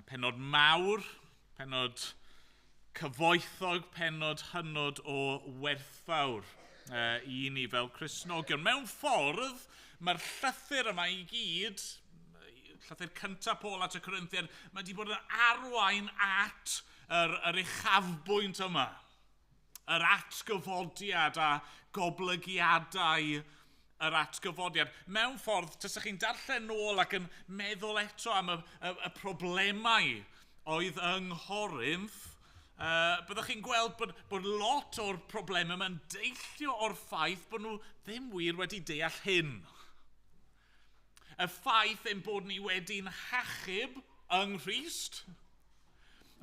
Pennod mawr, pennod cyfoethog, pennod hynod o werthfawr i ni fel Cristnogion. Mewn ffordd, mae'r llythyr yma i gyd, llythyr cyntaf Paul at y Corinthiaid, mae wedi bod yn arwain at yr uchafbwynt yma. Yr atgyfodiad a goblygiadau yr atgyfodiad. Mewn ffordd, tasech chi'n darllen nôl ac yn meddwl eto am y problemau oedd yng Nghorinth, byddwch chi'n gweld bod lot o'r problemau yma'n deillio o'r ffaith bod nhw ddim wir wedi deall hyn. Y ffaith ein bod ni wedi'n hachub yng Nghrist,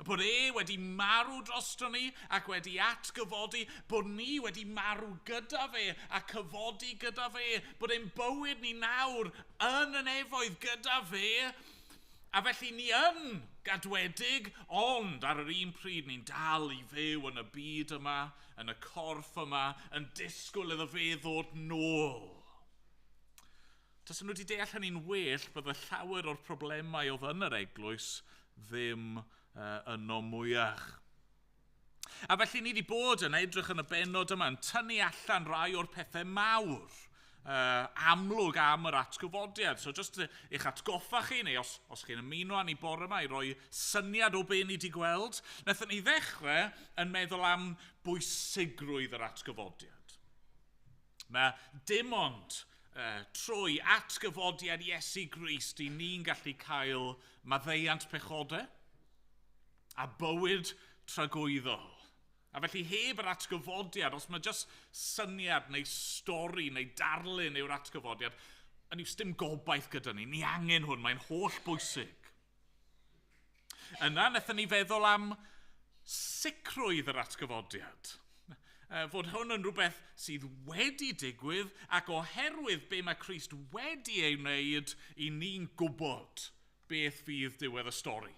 bod e wedi marw drosto ni ac wedi atgyfodi, bod ni wedi marw gyda fe a cyfodi gyda fe, bod ein bywyd ni nawr yn y nefoedd gyda fe, a felly ni yn gadwedig, ond ar yr un pryd ni'n dal i fyw yn y byd yma, yn y corff yma, yn disgwyl iddo fe ddod nôl. Tasen nhw wedi deall hynny'n well, bydde llawer o'r problemau oedd yn yr eglwys ddim yno mwyach. A felly ni wedi bod yn edrych yn y bennod yma, yn tynnu allan rai o'r pethau mawr amlwg am yr atgyfodiad. So just eich atgoffa chi, neu os chi'n ymuno â ni bore yma i roi syniad o be ni wedi gweld, wnaethon ni ddechrau yn meddwl am bwysigrwydd yr atgyfodiad. Mae dim ond trwy atgyfodiad Iesu Grist i ni'n gallu cael maddeuant pechodau a bywyd tragwyddol. A felly heb yr atgyfodiad, os mae just syniad neu stori neu darlun yw'r atgyfodiad, yn yw dim gobaith gyda ni. Ni angen hwn, mae'n holl bwysig. Yna, wnaethon ni feddwl am sicrwydd yr atgyfodiad. Fod hwn yn rhywbeth sydd wedi digwydd ac oherwydd be mae Crist wedi ei wneud, i ni'n gwybod beth fydd diwedd y stori.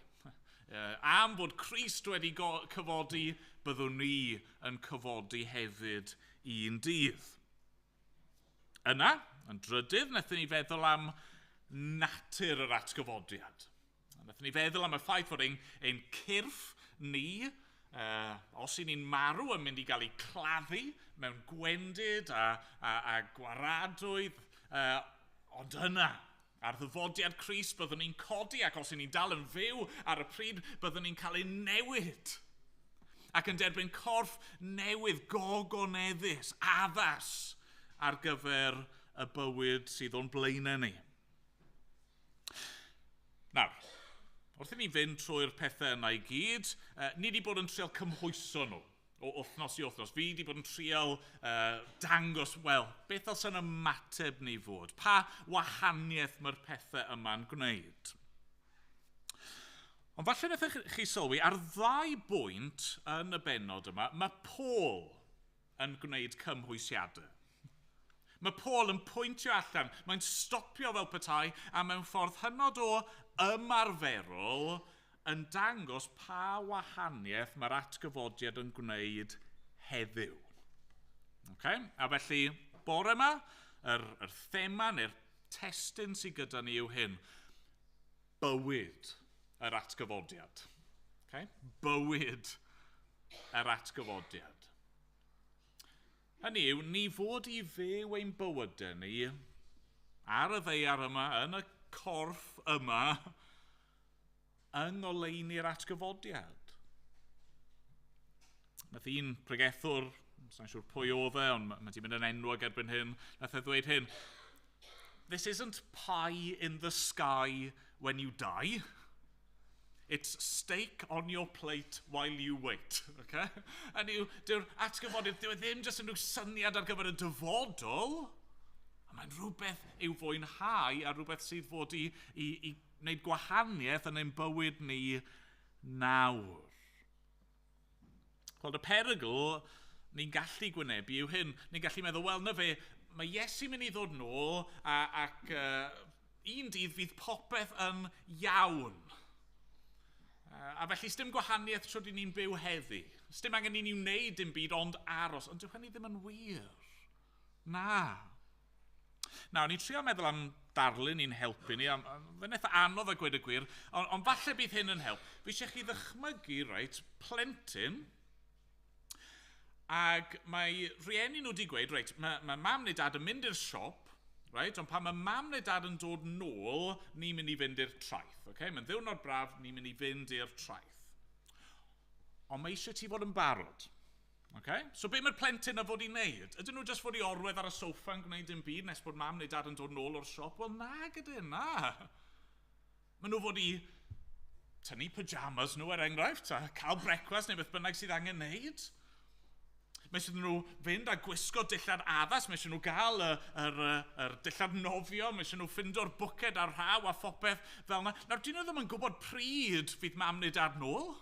Am fod Crist wedi cyfodi, byddwn ni yn cyfodi hefyd un dydd. Yna, yn drydydd, wnaethon ni feddwl am natur yr atgyfodiad. Wnaethon ni feddwl am y ffaith fod ein cyrff ni, os y'n ni'n marw, yn mynd i gael ei claddu mewn gwendid a gwaradwydd, ond yna, ar ddyfodiad Crist byddwn ni'n codi, ac os y'n ni'n dal yn fyw ar y pryd, byddwn ni'n cael ei newid. Ac yn derbyn corff newydd, gogoneddus, addas ar gyfer y bywyd sydd o'n blaenau ni. Nawr, wrth i ni fynd trwy'r pethau yna i gyd, ni wedi bod yn trial cymhwyso nhw o wythnos i wythnos. Fi wedi bod yn trial dangos, wel, beth os yn ymateb ni fod? Pa wahaniaeth mae'r pethau yma'n gwneud? Ond falle wnaethoch chi sylwi, ar ddau bwynt yn y bennod yma, mae Paul yn gwneud cymhwysiadau. Mae Paul yn pwyntio allan, mae'n stopio fel petai, a mewn ffordd hynod o ymarferol yn dangos pa wahaniaeth mae'r atgyfodiad yn gwneud heddiw. Okay? A felly, bore yma, yr thema neu'r testun sydd gyda ni yw hyn. Bywyd yr atgyfodiad. Okay? Bywyd yr atgyfodiad. Hynny yw, ni fod i fyw ein bywydau ni ar y ddaear yma, yn y corff yma, yng ngoleuni'r atgyfodiad. Nath un pregethwr, sa'n siŵr pwy oedd e, ond mae wedi mynd yn enwog erbyn hyn, nath e ddweud hyn: "This isn't pie in the sky when you die. It's steak on your plate while you wait." Okay? Hynny yw, dyw'r atgyfodiad, dyw e ddim jyst yn rhyw syniad ar gyfer y dyfodol, ond mae'n rhywbeth i'w fwynhau a rhywbeth sydd fod i wneud gwahaniaeth yn ein bywyd ni nawr. Wel, y perygl ni'n gallu gwynebu yw hyn. Ni'n gallu meddwl, wel, na fe, mae Iesu'n mynd i ddod nôl ac un dydd fydd popeth yn iawn. A felly, sdim gwahaniaeth trwy ni'n byw heddi. Sdim angen i ni wneud dim byd ond aros. Ond dyw hynny ddim yn wir. Na. Nawr, ni'n trio meddwl am darlun i'n helpu ni, fe'n eitha anodd a gweud y gwir, ond falle bydd hyn yn help. Fi eisiau chi ddychmygu, reit, plentyn, ac mae rhieni nhw wedi gweud, reit, mae mam neu dad yn mynd i'r siop, reit, ond pan mae mam neu dad yn dod nôl, ni'n mynd i fynd i'r traeth. Okay? Mae'n ddiwrnod braf, ni'n mynd i fynd i'r traeth. Ond mae eisiau ti fod yn barod. Okay? So be mae'r plentyn a fod i wneud? Ydyn nhw jyst fod i orwedd ar y soffa yn gwneud dim byd nes bod mam neu dad yn dod nôl o'r siop? Wel na gydyn, na. Maen nhw fod i tynnu pyjamas nhw er enghraifft a cael brecwast neu beth bynnag sydd angen wneud. Mae eisiau nhw fynd a gwisgo dillad addas, mae eisiau nhw gael yr dillad nofio, mae eisiau nhw ffindo'r bwced a'r rhaw a phopeth fel yna. Nawr, dyn nhw ddim yn gwybod pryd fydd mam neu dad nôl.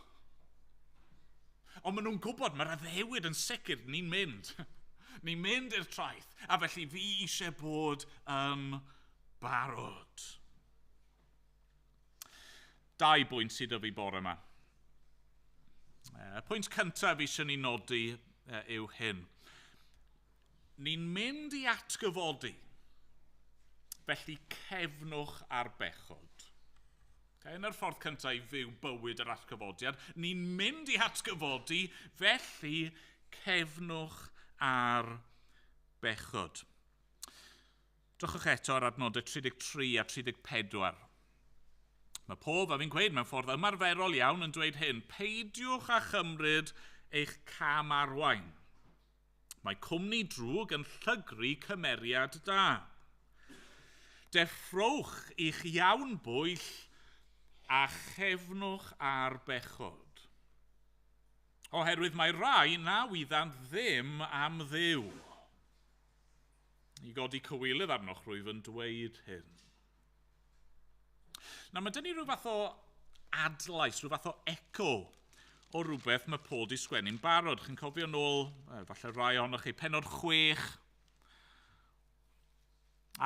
Ond maen nhw'n gwybod, mae'r addewid yn sicr, ni'n mynd. Ni'n mynd i'r traeth, a felly fi eisiau bod yn barod. Dau bwynt sydd 'da fi bore yma. Y pwynt cyntaf fi eisiau ni nodi yw hyn. Ni'n mynd i atgyfodi, felly cefnwch ar bechod. Okay, yna'r ffordd cyntaf i fyw bywyd yr atgyfodiad. Ni'n mynd i atgyfodi, felly cefnwch ar bechod. Drychwch eto ar adnodau 33 a 34. Mae Paul, fel fi'n gweud, mewn ffordd ymarferol iawn yn dweud hyn, peidiwch â chymryd eich cam arwain. Mae cwmni drwg yn llygru cymeriad da. Deffrowch i'ch iawn bwyll a chefnwch ar bechod. Oherwydd mae rai na wyddant ddim am Dduw. I godi cywilydd arnoch rwyf yn dweud hyn. Nawr, mae dyn ni rhyw fath o adlais, rhyw fath o echo o rhywbeth mae Paul di sgwennu'n barod. Chi'n cofio nôl, falle rai ohonoch chi, pennod 6,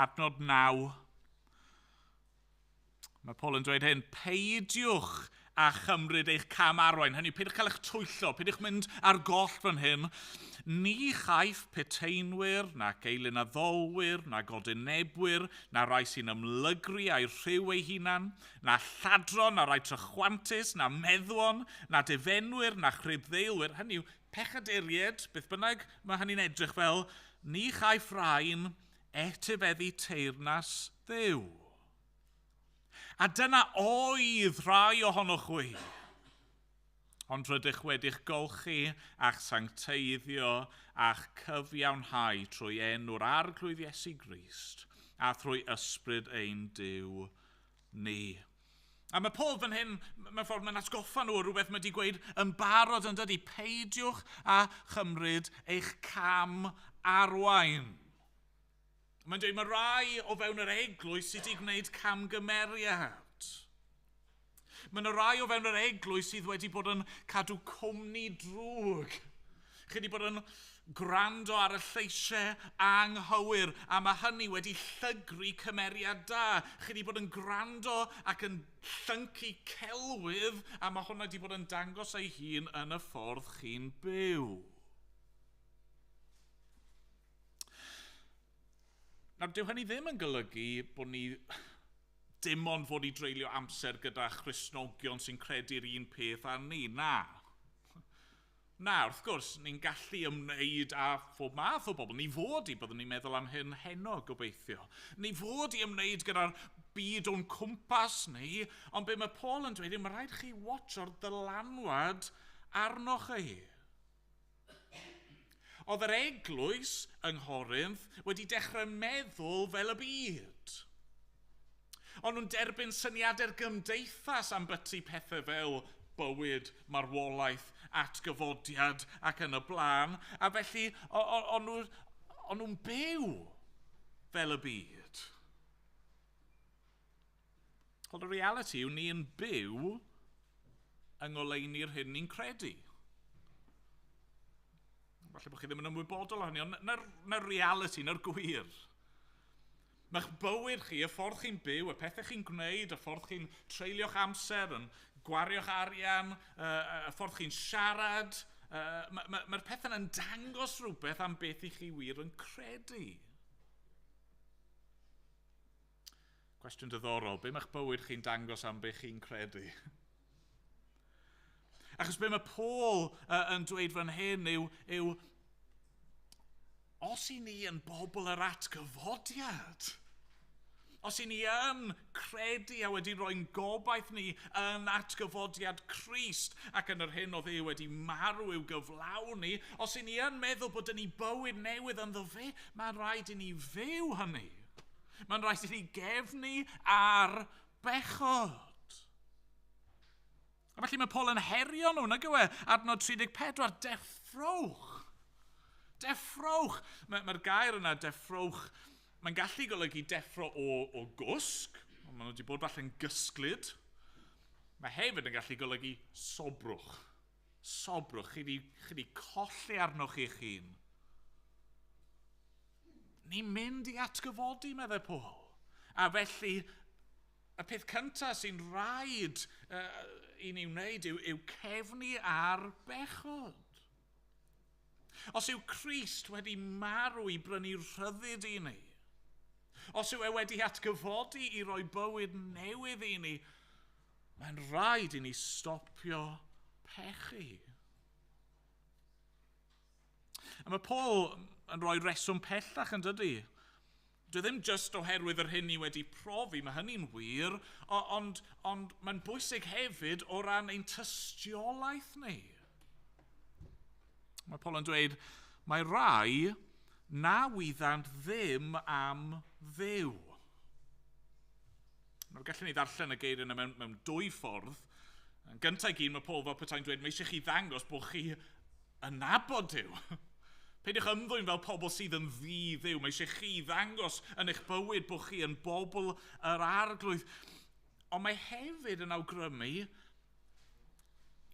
adnod 9. Mae Paul yn dweud hyn, peidiwch a chymryd eich cam arwain. Hynny, peidiwch cael eich twyllo, peidiwch mynd ar goll fan hyn. Ni chaiff peteinwyr, nac eilunaddolwyr, na godinebwyr, na rai sy'n ymlygru a'u rhyw eu hunan, na lladron, na rai trychwantus, na meddwon, na difenwyr, na chribddeilwyr. Hynny yw, pechaduriaid, beth bynnag mae hynny'n edrych fel, ni chaiff rhain etifeddu teyrnas Dduw. A dyna oedd rhai ohonoch chwi. Ond rydych wedi'ch golchi a'ch sancteiddio a'ch cyfiawnhau trwy enw'r Arglwydd Iesu Grist a thrwy ysbryd ein Duw ni. A mae Paul fan hyn, mewn ffordd, mae'n atgoffa nhw o rhywbeth mae wedi gweud yn barod yn dydy. Peidiwch â chymryd eich cam arwain. Mae'n dweud mae rai o fewn yr eglwys sydd wedi gwneud camgymeriad. Mae yna rai o fewn yr eglwys sydd wedi bod yn cadw cwmni drwg. Chi wedi bod yn gwrando ar y lleisiau anghywir, a mae hynny wedi llygru cymeriad da. Chi wedi bod yn gwrando ac yn llyncu celwydd, a mae hwnna wedi bod yn dangos ei hun yn y ffordd chi'n byw. Nawr, dyw hynny ddim yn golygu bod ni dim ond fod i dreulio amser gyda Christnogion sy'n credu'r un peth â ni. Na. Na, wrth gwrs, ni'n gallu ymwneud â phob math o bobl. Ni fod i, byddwn ni'n meddwl am hyn heno, gobeithio. Ni fod i ymwneud gyda'r byd o'n cwmpas ni, ond be mae Paul yn dweud yw mae rhaid chi watcho'r dylanwad arnoch chi. Oedd yr eglwys yng Nghorinth wedi dechrau meddwl fel y byd. O'n nhw'n derbyn syniadau'r gymdeithas am bytu pethau fel bywyd, marwolaeth, atgyfodiad ac yn y blaen. A felly o'n nhw'n byw fel y byd. Ond y reality yw ni'n byw yng ngoleuni'r hyn ni'n credu. Falle bod chi ddim yn ymwybodol o hynny, ond na'r reality, na'r gwir. Mae'ch bywyd chi, y ffordd chi'n byw, y pethau chi'n gwneud, y ffordd chi'n treulio'ch amser, yn gwario'ch arian, y ffordd chi'n siarad, Mae'r ma, ma pethau yna'n dangos rhywbeth am beth i chi wir yn credu. Cwestiwn diddorol, be mae'ch bywyd chi'n dangos am beth chi'n credu? Achos be mae Paul yn dweud fan hyn yw os i ni yn bobl yr atgyfodiad, os i ni yn credu a wedi rhoi'n gobaith ni yn atgyfodiad Crist ac yn yr hyn oedd e wedi marw i'w gyflawni, os i ni yn meddwl bod yn ni bywyd newydd ynddo fe, mae'n rhaid i ni fyw hynny. Mae'n rhaid i ni gefnu ar bechod. A felly mae Paul yn herio nhw, nag yw e? Adnod 34, deffrowch. Deffrowch. Mae'r ma gair yna, deffrowch, mae'n gallu golygu deffro o gwsg. Maen nhw wedi bod falle'n gysglyd. Mae hefyd yn gallu golygu sobrwch. Sobrwch, chi wedi colli arnoch chi'ch hun. Ni'n mynd i atgyfodi, meddai Paul. A felly, y peth cyntaf sy'n rhaid i ni wneud yw cefnu ar bechod. Os yw Crist wedi marw i brynu rhyddid i ni, os yw e wedi atgyfodi i roi bywyd newydd i ni, mae'n rhaid i ni stopio pechu. A mae Paul yn rhoi reswm pellach yn dydy. Dwi ddim jyst oherwydd yr hyn ni wedi profi, mae hynny'n wir, ond mae'n bwysig hefyd o ran ein tystiolaeth ni. Mae Paul yn dweud, mae rai na wyddant ddim am Dduw. Nawr, gallwn ni ddarllen y geiriau yna mewn dwy ffordd. Yn gyntaf i gyd, mae Paul fel petai'n dweud, mae eisiau chi ddangos bod chi yn nabod Duw. Peidiwch ymddwyn fel pobl sydd yn ddi-Dduw. Mae eisiau chi ddangos yn eich bywyd bod chi yn bobl yr Arglwydd. Ond mae hefyd yn awgrymu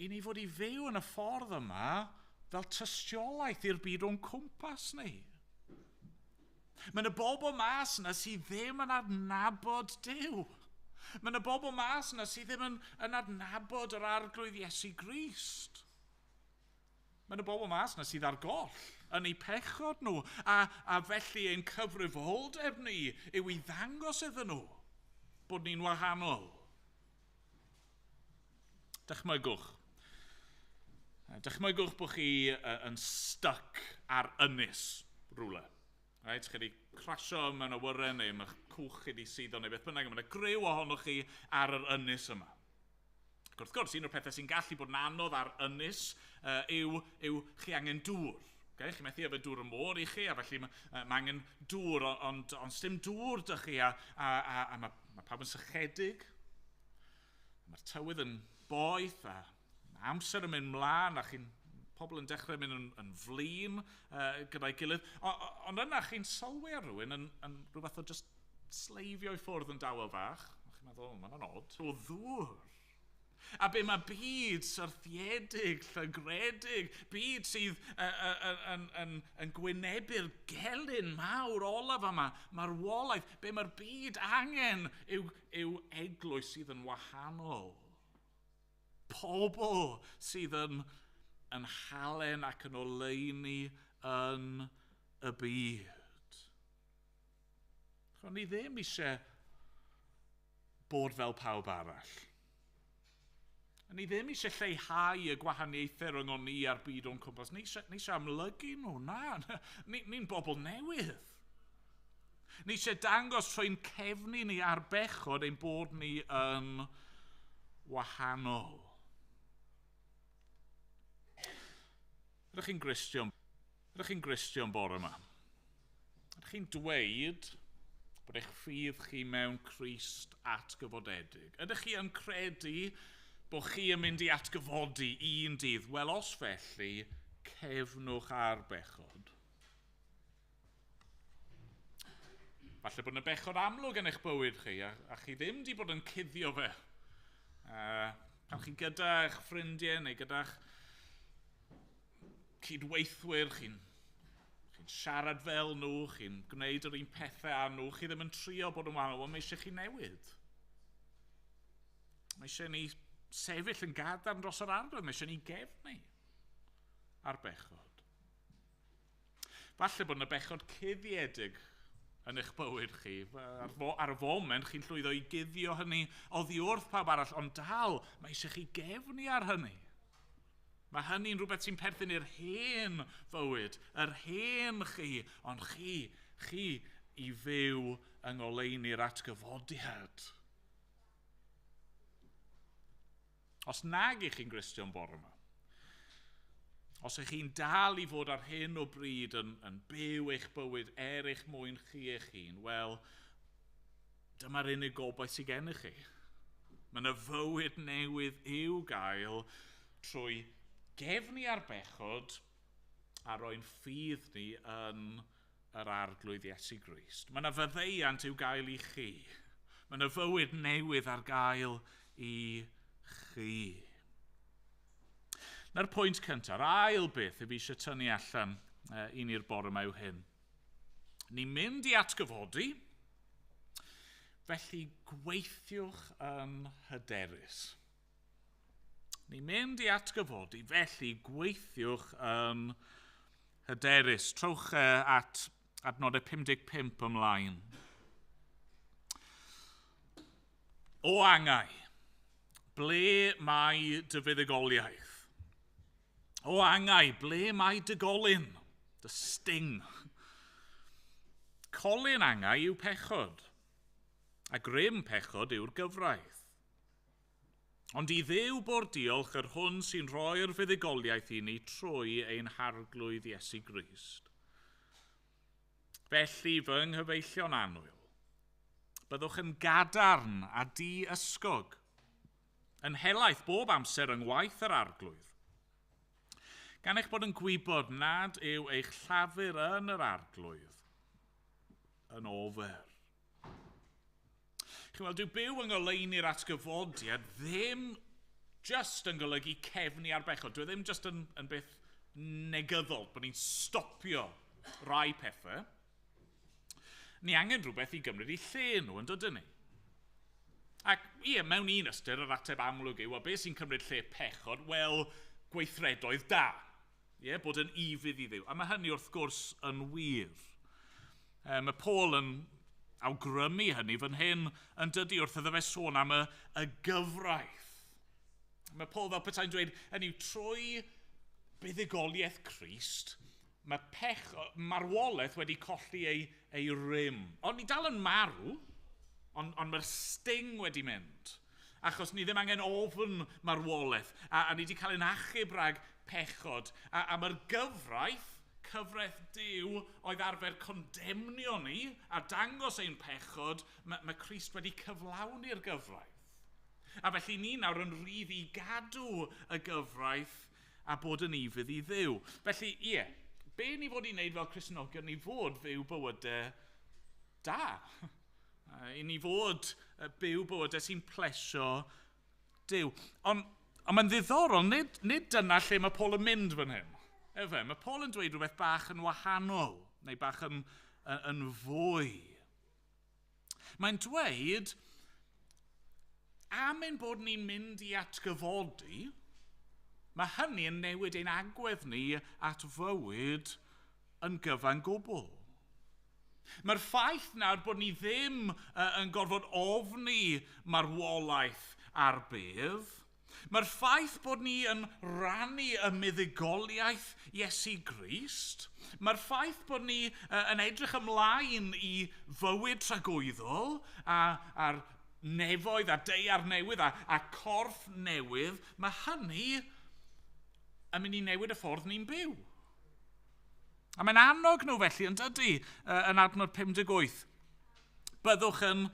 i ni fod i fyw yn y ffordd yma fel tystiolaeth i'r byd o'n cwmpas ni. Mae yna bobl mas yna sydd ddim yn adnabod Duw. Mae yna bobl mas yna sydd ddim yn adnabod yr Arglwydd Iesu Grist. Mae yna bobl mas yna sydd ar goll yn eu pechod nhw, a felly ein cyfrifoldeb ni yw i ddangos iddyn nhw bod ni'n wahanol. Dychmygwch. Dychmygwch bod chi yn stuck ar ynys rhywle. Right, chi wedi crasio mewn awyren neu mae'ch cwch chi wedi suddo neu beth bynnag, mae yna griw ohonoch chi ar yr ynys yma. Ac wrth gwrs, un o'r pethau sy'n gallu bod yn anodd ar ynys yw chi angen dŵr. Okay? Chi methu yfed dŵr y môr i chi, a felly mae angen dŵr, ond sdim dŵr dych chi, a mae pawb yn sychedig. Mae'r tywydd yn boeth, a amser yn mynd mlaen, a chi'n pobl yn dechrau mynd yn flin gyda'i gilydd. Ond yna chi'n sylwi ar rhywun yn rhywbeth o just sleifio i ffwrdd yn dawel fach. A chi'n meddwl, mae'n odd. O ddŵr. A be mae byd syrthiedig, llygredig, byd sydd yn gwynebu'r gelyn mawr olaf yma, marwolaeth, be mae'r byd angen yw eglwys sydd yn wahanol. Pobl sydd yn halen ac yn oleuni yn y byd. Chon ni ddim eisiau bod fel pawb arall. A ni ddim eisiau lleihau y gwahaniaethau rhwng ni a'r byd o'n cwmpas. Ni eisiau amlygu nhw, na. Ni'n bobl newydd. Ni eisiau dangos trwy'n cefnu ni ar bechod ein bod ni yn wahanol. Ydych chi'n Gristion? Ydych chi'n Gristion bore yma? Ydych chi'n dweud bod eich ffydd chi mewn Crist atgyfodedig? Ydych chi yn credu bod chi yn mynd i atgyfodi un dydd? Wel, os felly, cefnwch ar bechod. Falle bod yna bechod amlwg yn eich bywyd chi, a chi ddim wedi bod yn cuddio fe. Pan chi gyda eich ffrindiau neu gyda'ch cydweithwyr, chi'n siarad fel nhw, chi'n gwneud yr un pethau â nhw, chi ddim yn trio bod yn wahanol, wel, mae eisiau chi newid. Mae eisiau ni sefyll yn gadarn dros yr Arglwydd, mae eisiau ni gefnu. ar bechod. Falle bod yna bechod cuddiedig yn eich bywyd chi. Ar, fo, ar y foment, chi'n llwyddo i guddio hynny oddi wrth pawb arall, ond dal, mae eisiau chi gefnu ar hynny. Mae hynny'n rhywbeth sy'n perthyn i'r hen fywyd, yr hen chi, ond chi, chi i fyw yng ngoleuni'r atgyfodiad. Os nag ych chi'n Gristion bore yma, os ych chi'n dal i fod ar hyn o bryd yn, yn byw eich bywyd er eich mwyn chi eich hun, wel, dyma'r unig gobaith sydd gennych chi. Mae yna fywyd newydd i'w gael trwy gefnu ar bechod a roi'n ffydd ni yn yr arglwydd Iesu Grist. Mae yna faddeuant i'w gael i chi. Mae yna fywyd newydd ar gael i chi. Na'r pwynt cyntaf, yr ail beth i fi eisiau tynnu allan i ni'r bore yma yw hyn. Ni'n mynd i atgyfodi, felly gweithiwch yn hyderus. Ni'n mynd i atgyfodi, felly gweithiwch yn hyderus. Trowch at adnodau 55 ymlaen. O angau, ble mae dy fuddugoliaeth? O angau, ble mae dy golyn? Dy sting. Colyn angau yw pechod, a grym pechod yw'r gyfraith. Ond i Dduw bo'r diolch yr hwn sy'n rhoi'r fuddugoliaeth i ni trwy ein harglwydd Iesu Grist. Felly, fy nghyfeillion annwyl, byddwch yn gadarn a di-ysgog, yn helaeth bob amser yng ngwaith yr arglwydd, gan eich bod yn gwybod nad yw eich llafur yn yr arglwydd yn ofer. Chi'n weld, dyw byw yng ngoleuni'r atgyfodiad ddim just yn golygu cefnu ar bechod. Dwi e ddim just yn, yn beth negyddol, bod ni'n stopio rai pethau. Ni angen rhywbeth i gymryd i lle nhw, yn dydyn ni? Ac ie, mewn un ystyr, yr ateb amlwg yw, a beth sy'n cymryd lle pechod? Wel, gweithredoedd da. Ie, bod yn ufudd i Dduw. A mae hynny wrth gwrs yn wir. E, mae Paul yn awgrymu hynny fan hyn yn dydy wrth iddo fe sôn am y, y gyfraith. Mae Paul fel petai'n dweud, hynny yw, trwy buddugoliaeth Crist, mae pech, marwolaeth wedi colli ei, ei rym. Ond ni dal yn marw, ond, ond mae'r sting wedi mynd. Achos ni ddim angen ofn marwolaeth, a, a ni wedi cael ein achub rhag pechod. A, a mae'r gyfraith, cyfraith Duw, oedd arfer condemnio ni a dangos ein pechod, mae, mae Crist wedi cyflawni'r gyfraith. A felly ni nawr yn rhydd i gadw y gyfraith a bod yn ufudd i Dduw. Felly, ie, be ni fod i wneud fel Cristnogion, ni fod fyw bywydau da. I ni fod byw bywydau sy'n plesio Duw. Ond, ond mae'n ddiddorol, nid, nid dyna lle mae Paul yn mynd fan hyn. Efe, mae Paul yn dweud rhywbeth bach yn wahanol, neu bach yn, yn, yn fwy. Mae'n dweud, am ein bod ni'n mynd i atgyfodi, mae hynny yn newid ein agwedd ni at fywyd yn gyfan gwbl. Mae'r ffaith nawr bod ni ddim yn gorfod ofni marwolaeth a'r bedd, mae'r ffaith bod ni yn rannu y muddugoliaeth Iesu Grist, mae'r ffaith bod ni yn edrych ymlaen i fywyd tragwyddol a, a'r nefoedd a deiar newydd a, a corff newydd, mae hynny yn mynd i newid y ffordd ni'n byw. A mae'n annog nhw felly yn dydy yn adnod 58. Byddwch yn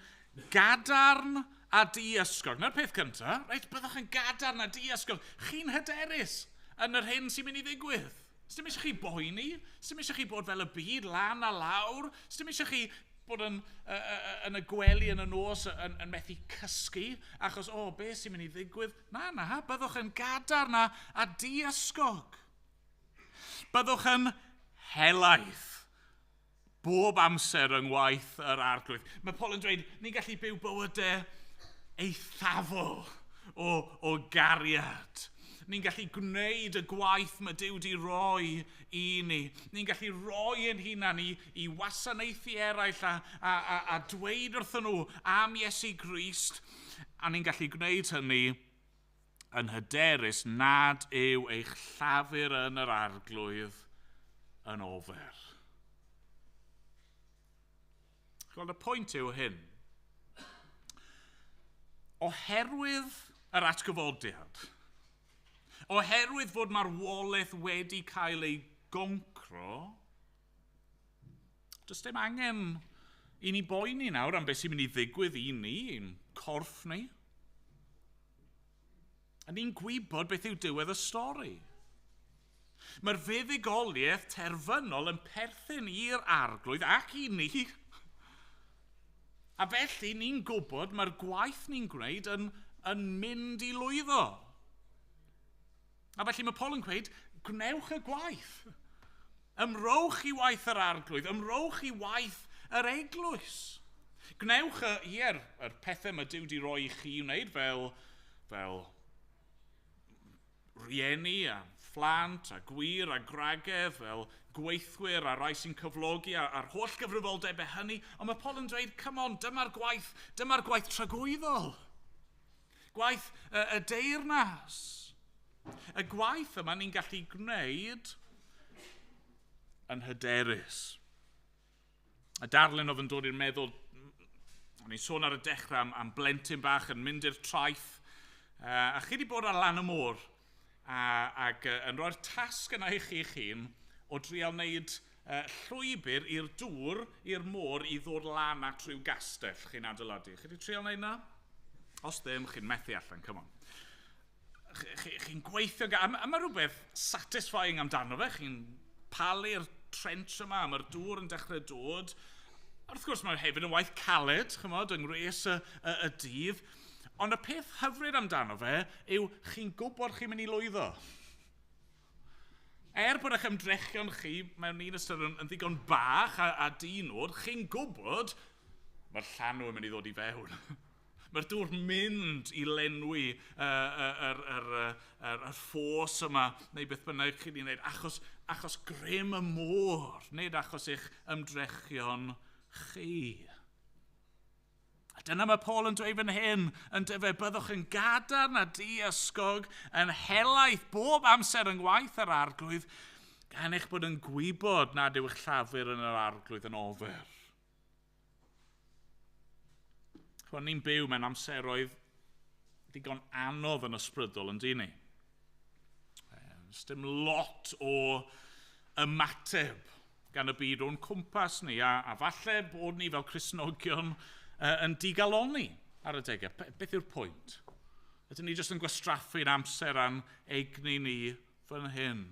gadarn a diysgog. Na'r peth cyntaf, reit, byddwch yn gadarn a diysgog. Chi'n hyderus yn yr hyn sy'n mynd i ddigwydd. Sdim eisiau chi boeni, sdim eisiau chi bod fel y byd lan a lawr, sdim eisiau chi bod yn, uh, yn y gwely yn y nos yn, yn methu cysgu, achos, o, oh, beth sy'n mynd i ddigwydd? Na, na, byddwch yn gadarn a, a diysgog. Byddwch yn helaeth bob amser yng ngwaith yr arglwydd. Mae Paul yn dweud, ni'n gallu byw bywydau eithafol o, o gariad. Ni'n gallu gwneud y gwaith mae Duw di roi i ni. Ni'n gallu roi ein hunan i wasanaethu eraill a dweud wrthyn nhw am Iesu Grist. A ni'n gallu gwneud hynny yn hyderus nad yw eich llafur yn yr Arglwydd yn ofer. Gweld, y pwynt yw hyn. Oherwydd yr atgyfodiad, oherwydd fod marwolaeth wedi cael ei goncro, does dim angen i ni boeni nawr am beth sy'n mynd i ddigwydd i ni, i'n corff ni. A ni'n gwybod beth yw diwedd y stori. Mae'r fuddugoliaeth terfynol yn perthyn i'r Arglwydd ac i ni. A felly ni'n gwybod mae'r gwaith ni'n gwneud yn mynd i lwyddo. A felly mae Paul yn gweud, gwnewch y gwaith. Ymrowch i waith yr Arglwydd, ymrowch i waith yr eglwys. Gwnewch yr pethau mae Duw di roi i chi wneud fel rieni a phlant a gwir a gwragedd, fel gweithwyr a rai sy'n cyflogi a'r holl gyfrifoldebau hynny. Ond mae Paul yn dweud, come on, dyma'r gwaith tragwyddol. Gwaith y deyrnas. Y gwaith yma ni'n gallu gwneud yn hyderus. Y darlun oedd yn dod i'r meddwl, o'n i'n sôn ar y dechrau am blentyn bach yn mynd i'r traeth, a chi wedi bod ar lan y môr, ac yn rhoi'r tasg yna i chi'ch hun o drial wneud llwybr i'r dŵr, i'r môr, i ddod lan at rhyw gastell chi'n adeiladu. Chi wedi trial wneud na? Os ddim, chi'n methu allan, come on. Chi'n gweithio, a mae rhywbeth satisfying amdano fe, chi'n palu'r trench yma, mae'r dŵr yn dechrau dod. Wrth gwrs, mae hefyd yn waith caled, chymod, yng ngwres y dydd. Ond y peth hyfryd amdano fe yw chi'n gwybod chi'n mynd i lwyddo. Er bod eich ymdrechion chi mewn un ystyr yn ddigon bach a di-nod, chi'n gwybod mae'r llanw yn mynd i ddod i fewn. Mae'r dŵr mynd i lenwi yr ffos yma, neu beth bynnag chi wedi wneud, achos grym y môr, nid achos eich ymdrechion chi. A dyna mae Paul yn dweud fan hyn, yn dyfe, byddwch yn gadarn a diysgog, yn helaeth bob amser yng ngwaith yr Arglwydd, gan eich bod yn gwybod nad yw eich llafur yn yr Arglwydd yn ofer. Chwa, ni'n byw mewn amseroedd digon anodd yn ysbrydol, yn dyn ni. Does dim lot o ymateb gan y byd o'n cwmpas ni, a falle bod ni fel Cristnogion yn digalonni ar y degau. Beth yw'r pwynt? Ydyn ni jyst yn gwastraffu'n amser a'n egni ni fan hyn?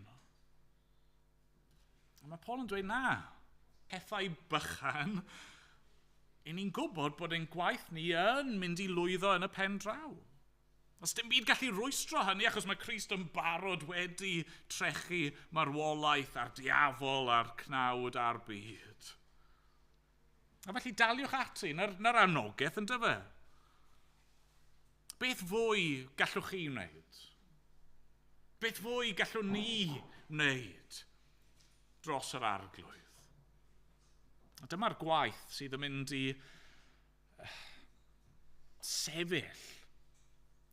A mae Paul yn dweud na. Pethau bychan, i ni'n gwybod bod ein gwaith ni yn mynd i lwyddo yn y pen draw. Os dim byd gallu rwystro hynny, achos mae Crist yn barod wedi trechu marwolaeth a'r diafol a'r cnawd a'r byd. A felly daliwch ati, na'r anogaeth yn dyfe. Beth fwy gallwch chi wneud? Beth fwy gallwn ni wneud dros yr Arglwydd? A dyma'r gwaith sydd yn mynd i sefyll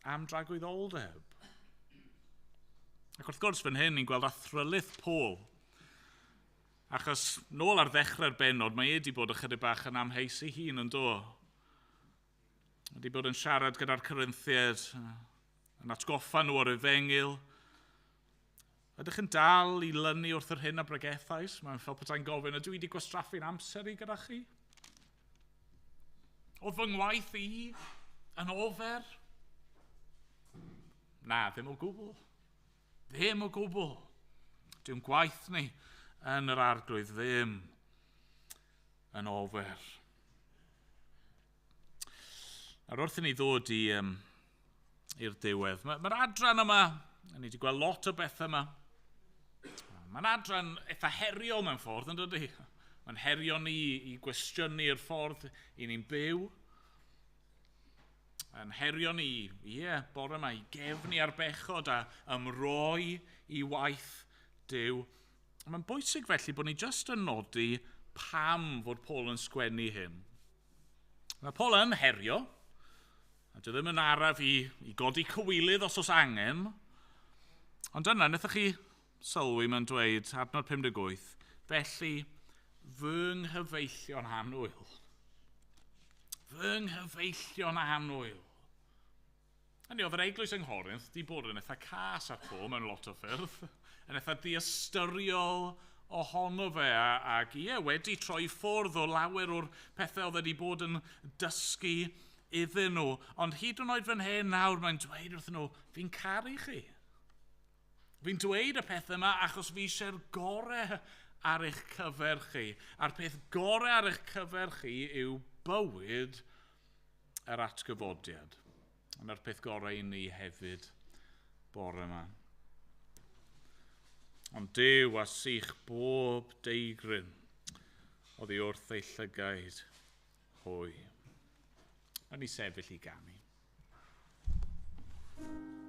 am dragwyddoldeb. Ac wrth gwrs fan hyn ni'n gweld athrylith Paul. Achos nôl ar ddechrau'r bennod, mae e wedi bod ychydig bach yn amheus ei hun yn do. Wedi bod yn siarad gyda'r Corinthiaid, yn atgoffa nhw o'r efengyl. Ydych yn dal i lynu wrth yr hyn a bregethais? Mae'n fel petai'n gofyn, ydw i wedi gwastraffu'n amser i gyda chi? Oedd fy ngwaith i yn ofer? Na, ddim o gwbl. Ddim o gwbl. Dyw'n gwaith ni yn yr Arglwydd ddim yn ofer. Nawr wrth i ni ddod i'r diwedd, mae'r adran yma, ni wedi gweld lot o bethau yma. Mae'n adran eitha heriol mewn ffordd, yn dydy? Mae'n herio ni i gwestiynu'r ffordd i ni'n byw. Yn herio ni, ie, bore yma, i gefnu ar bechod a ymroi i waith Duw. Mae'n bwysig felly bod ni jyst yn nodi pam fod Paul yn sgwennu hyn. Mae Paul yn herio, a dwi ddim yn araf i godi cywilydd os oes angen, ond yna, wnaethoch chi sylwi mae'n dweud, adnod 58, felly fy nghyfeillion annwyl. Fy nghyfeillion annwyl. Hynny oedd yr eglwys yng Nghorinth di bod yn eitha cas ar Paul mewn lot o ffyrdd, yn eitha diystyriol ohono fe ac ie, wedi troi ffwrdd o lawer o'r pethau oedd wedi bod yn dysgu iddyn nhw. Ond hyd yn oed fan hyn nawr mae'n dweud wrthyn nhw, fi'n caru chi. Fi'n dweud y pethau yma achos fi eisiau'r gorau ar eich cyfer chi. A'r peth gorau ar eich cyfer chi yw bywyd yr atgyfodiad. Yna'r peth gorau i ni hefyd bore yma. Ond Duw a sych bob deigryn oddi wrth ei llygaid hwy. A ni sefyll i ganu. Thank you.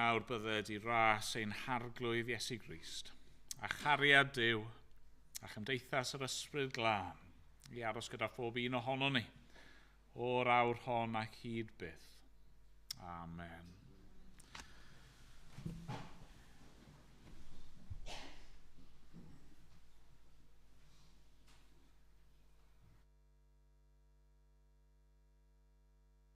nawr bydded i ras ein harglwydd Iesu Grist, a chariad Duw, a chymdeithas yr Ysbryd Glân, i aros gyda phob un ohonon ni, o'r awr hon ac hyd byth. Amen.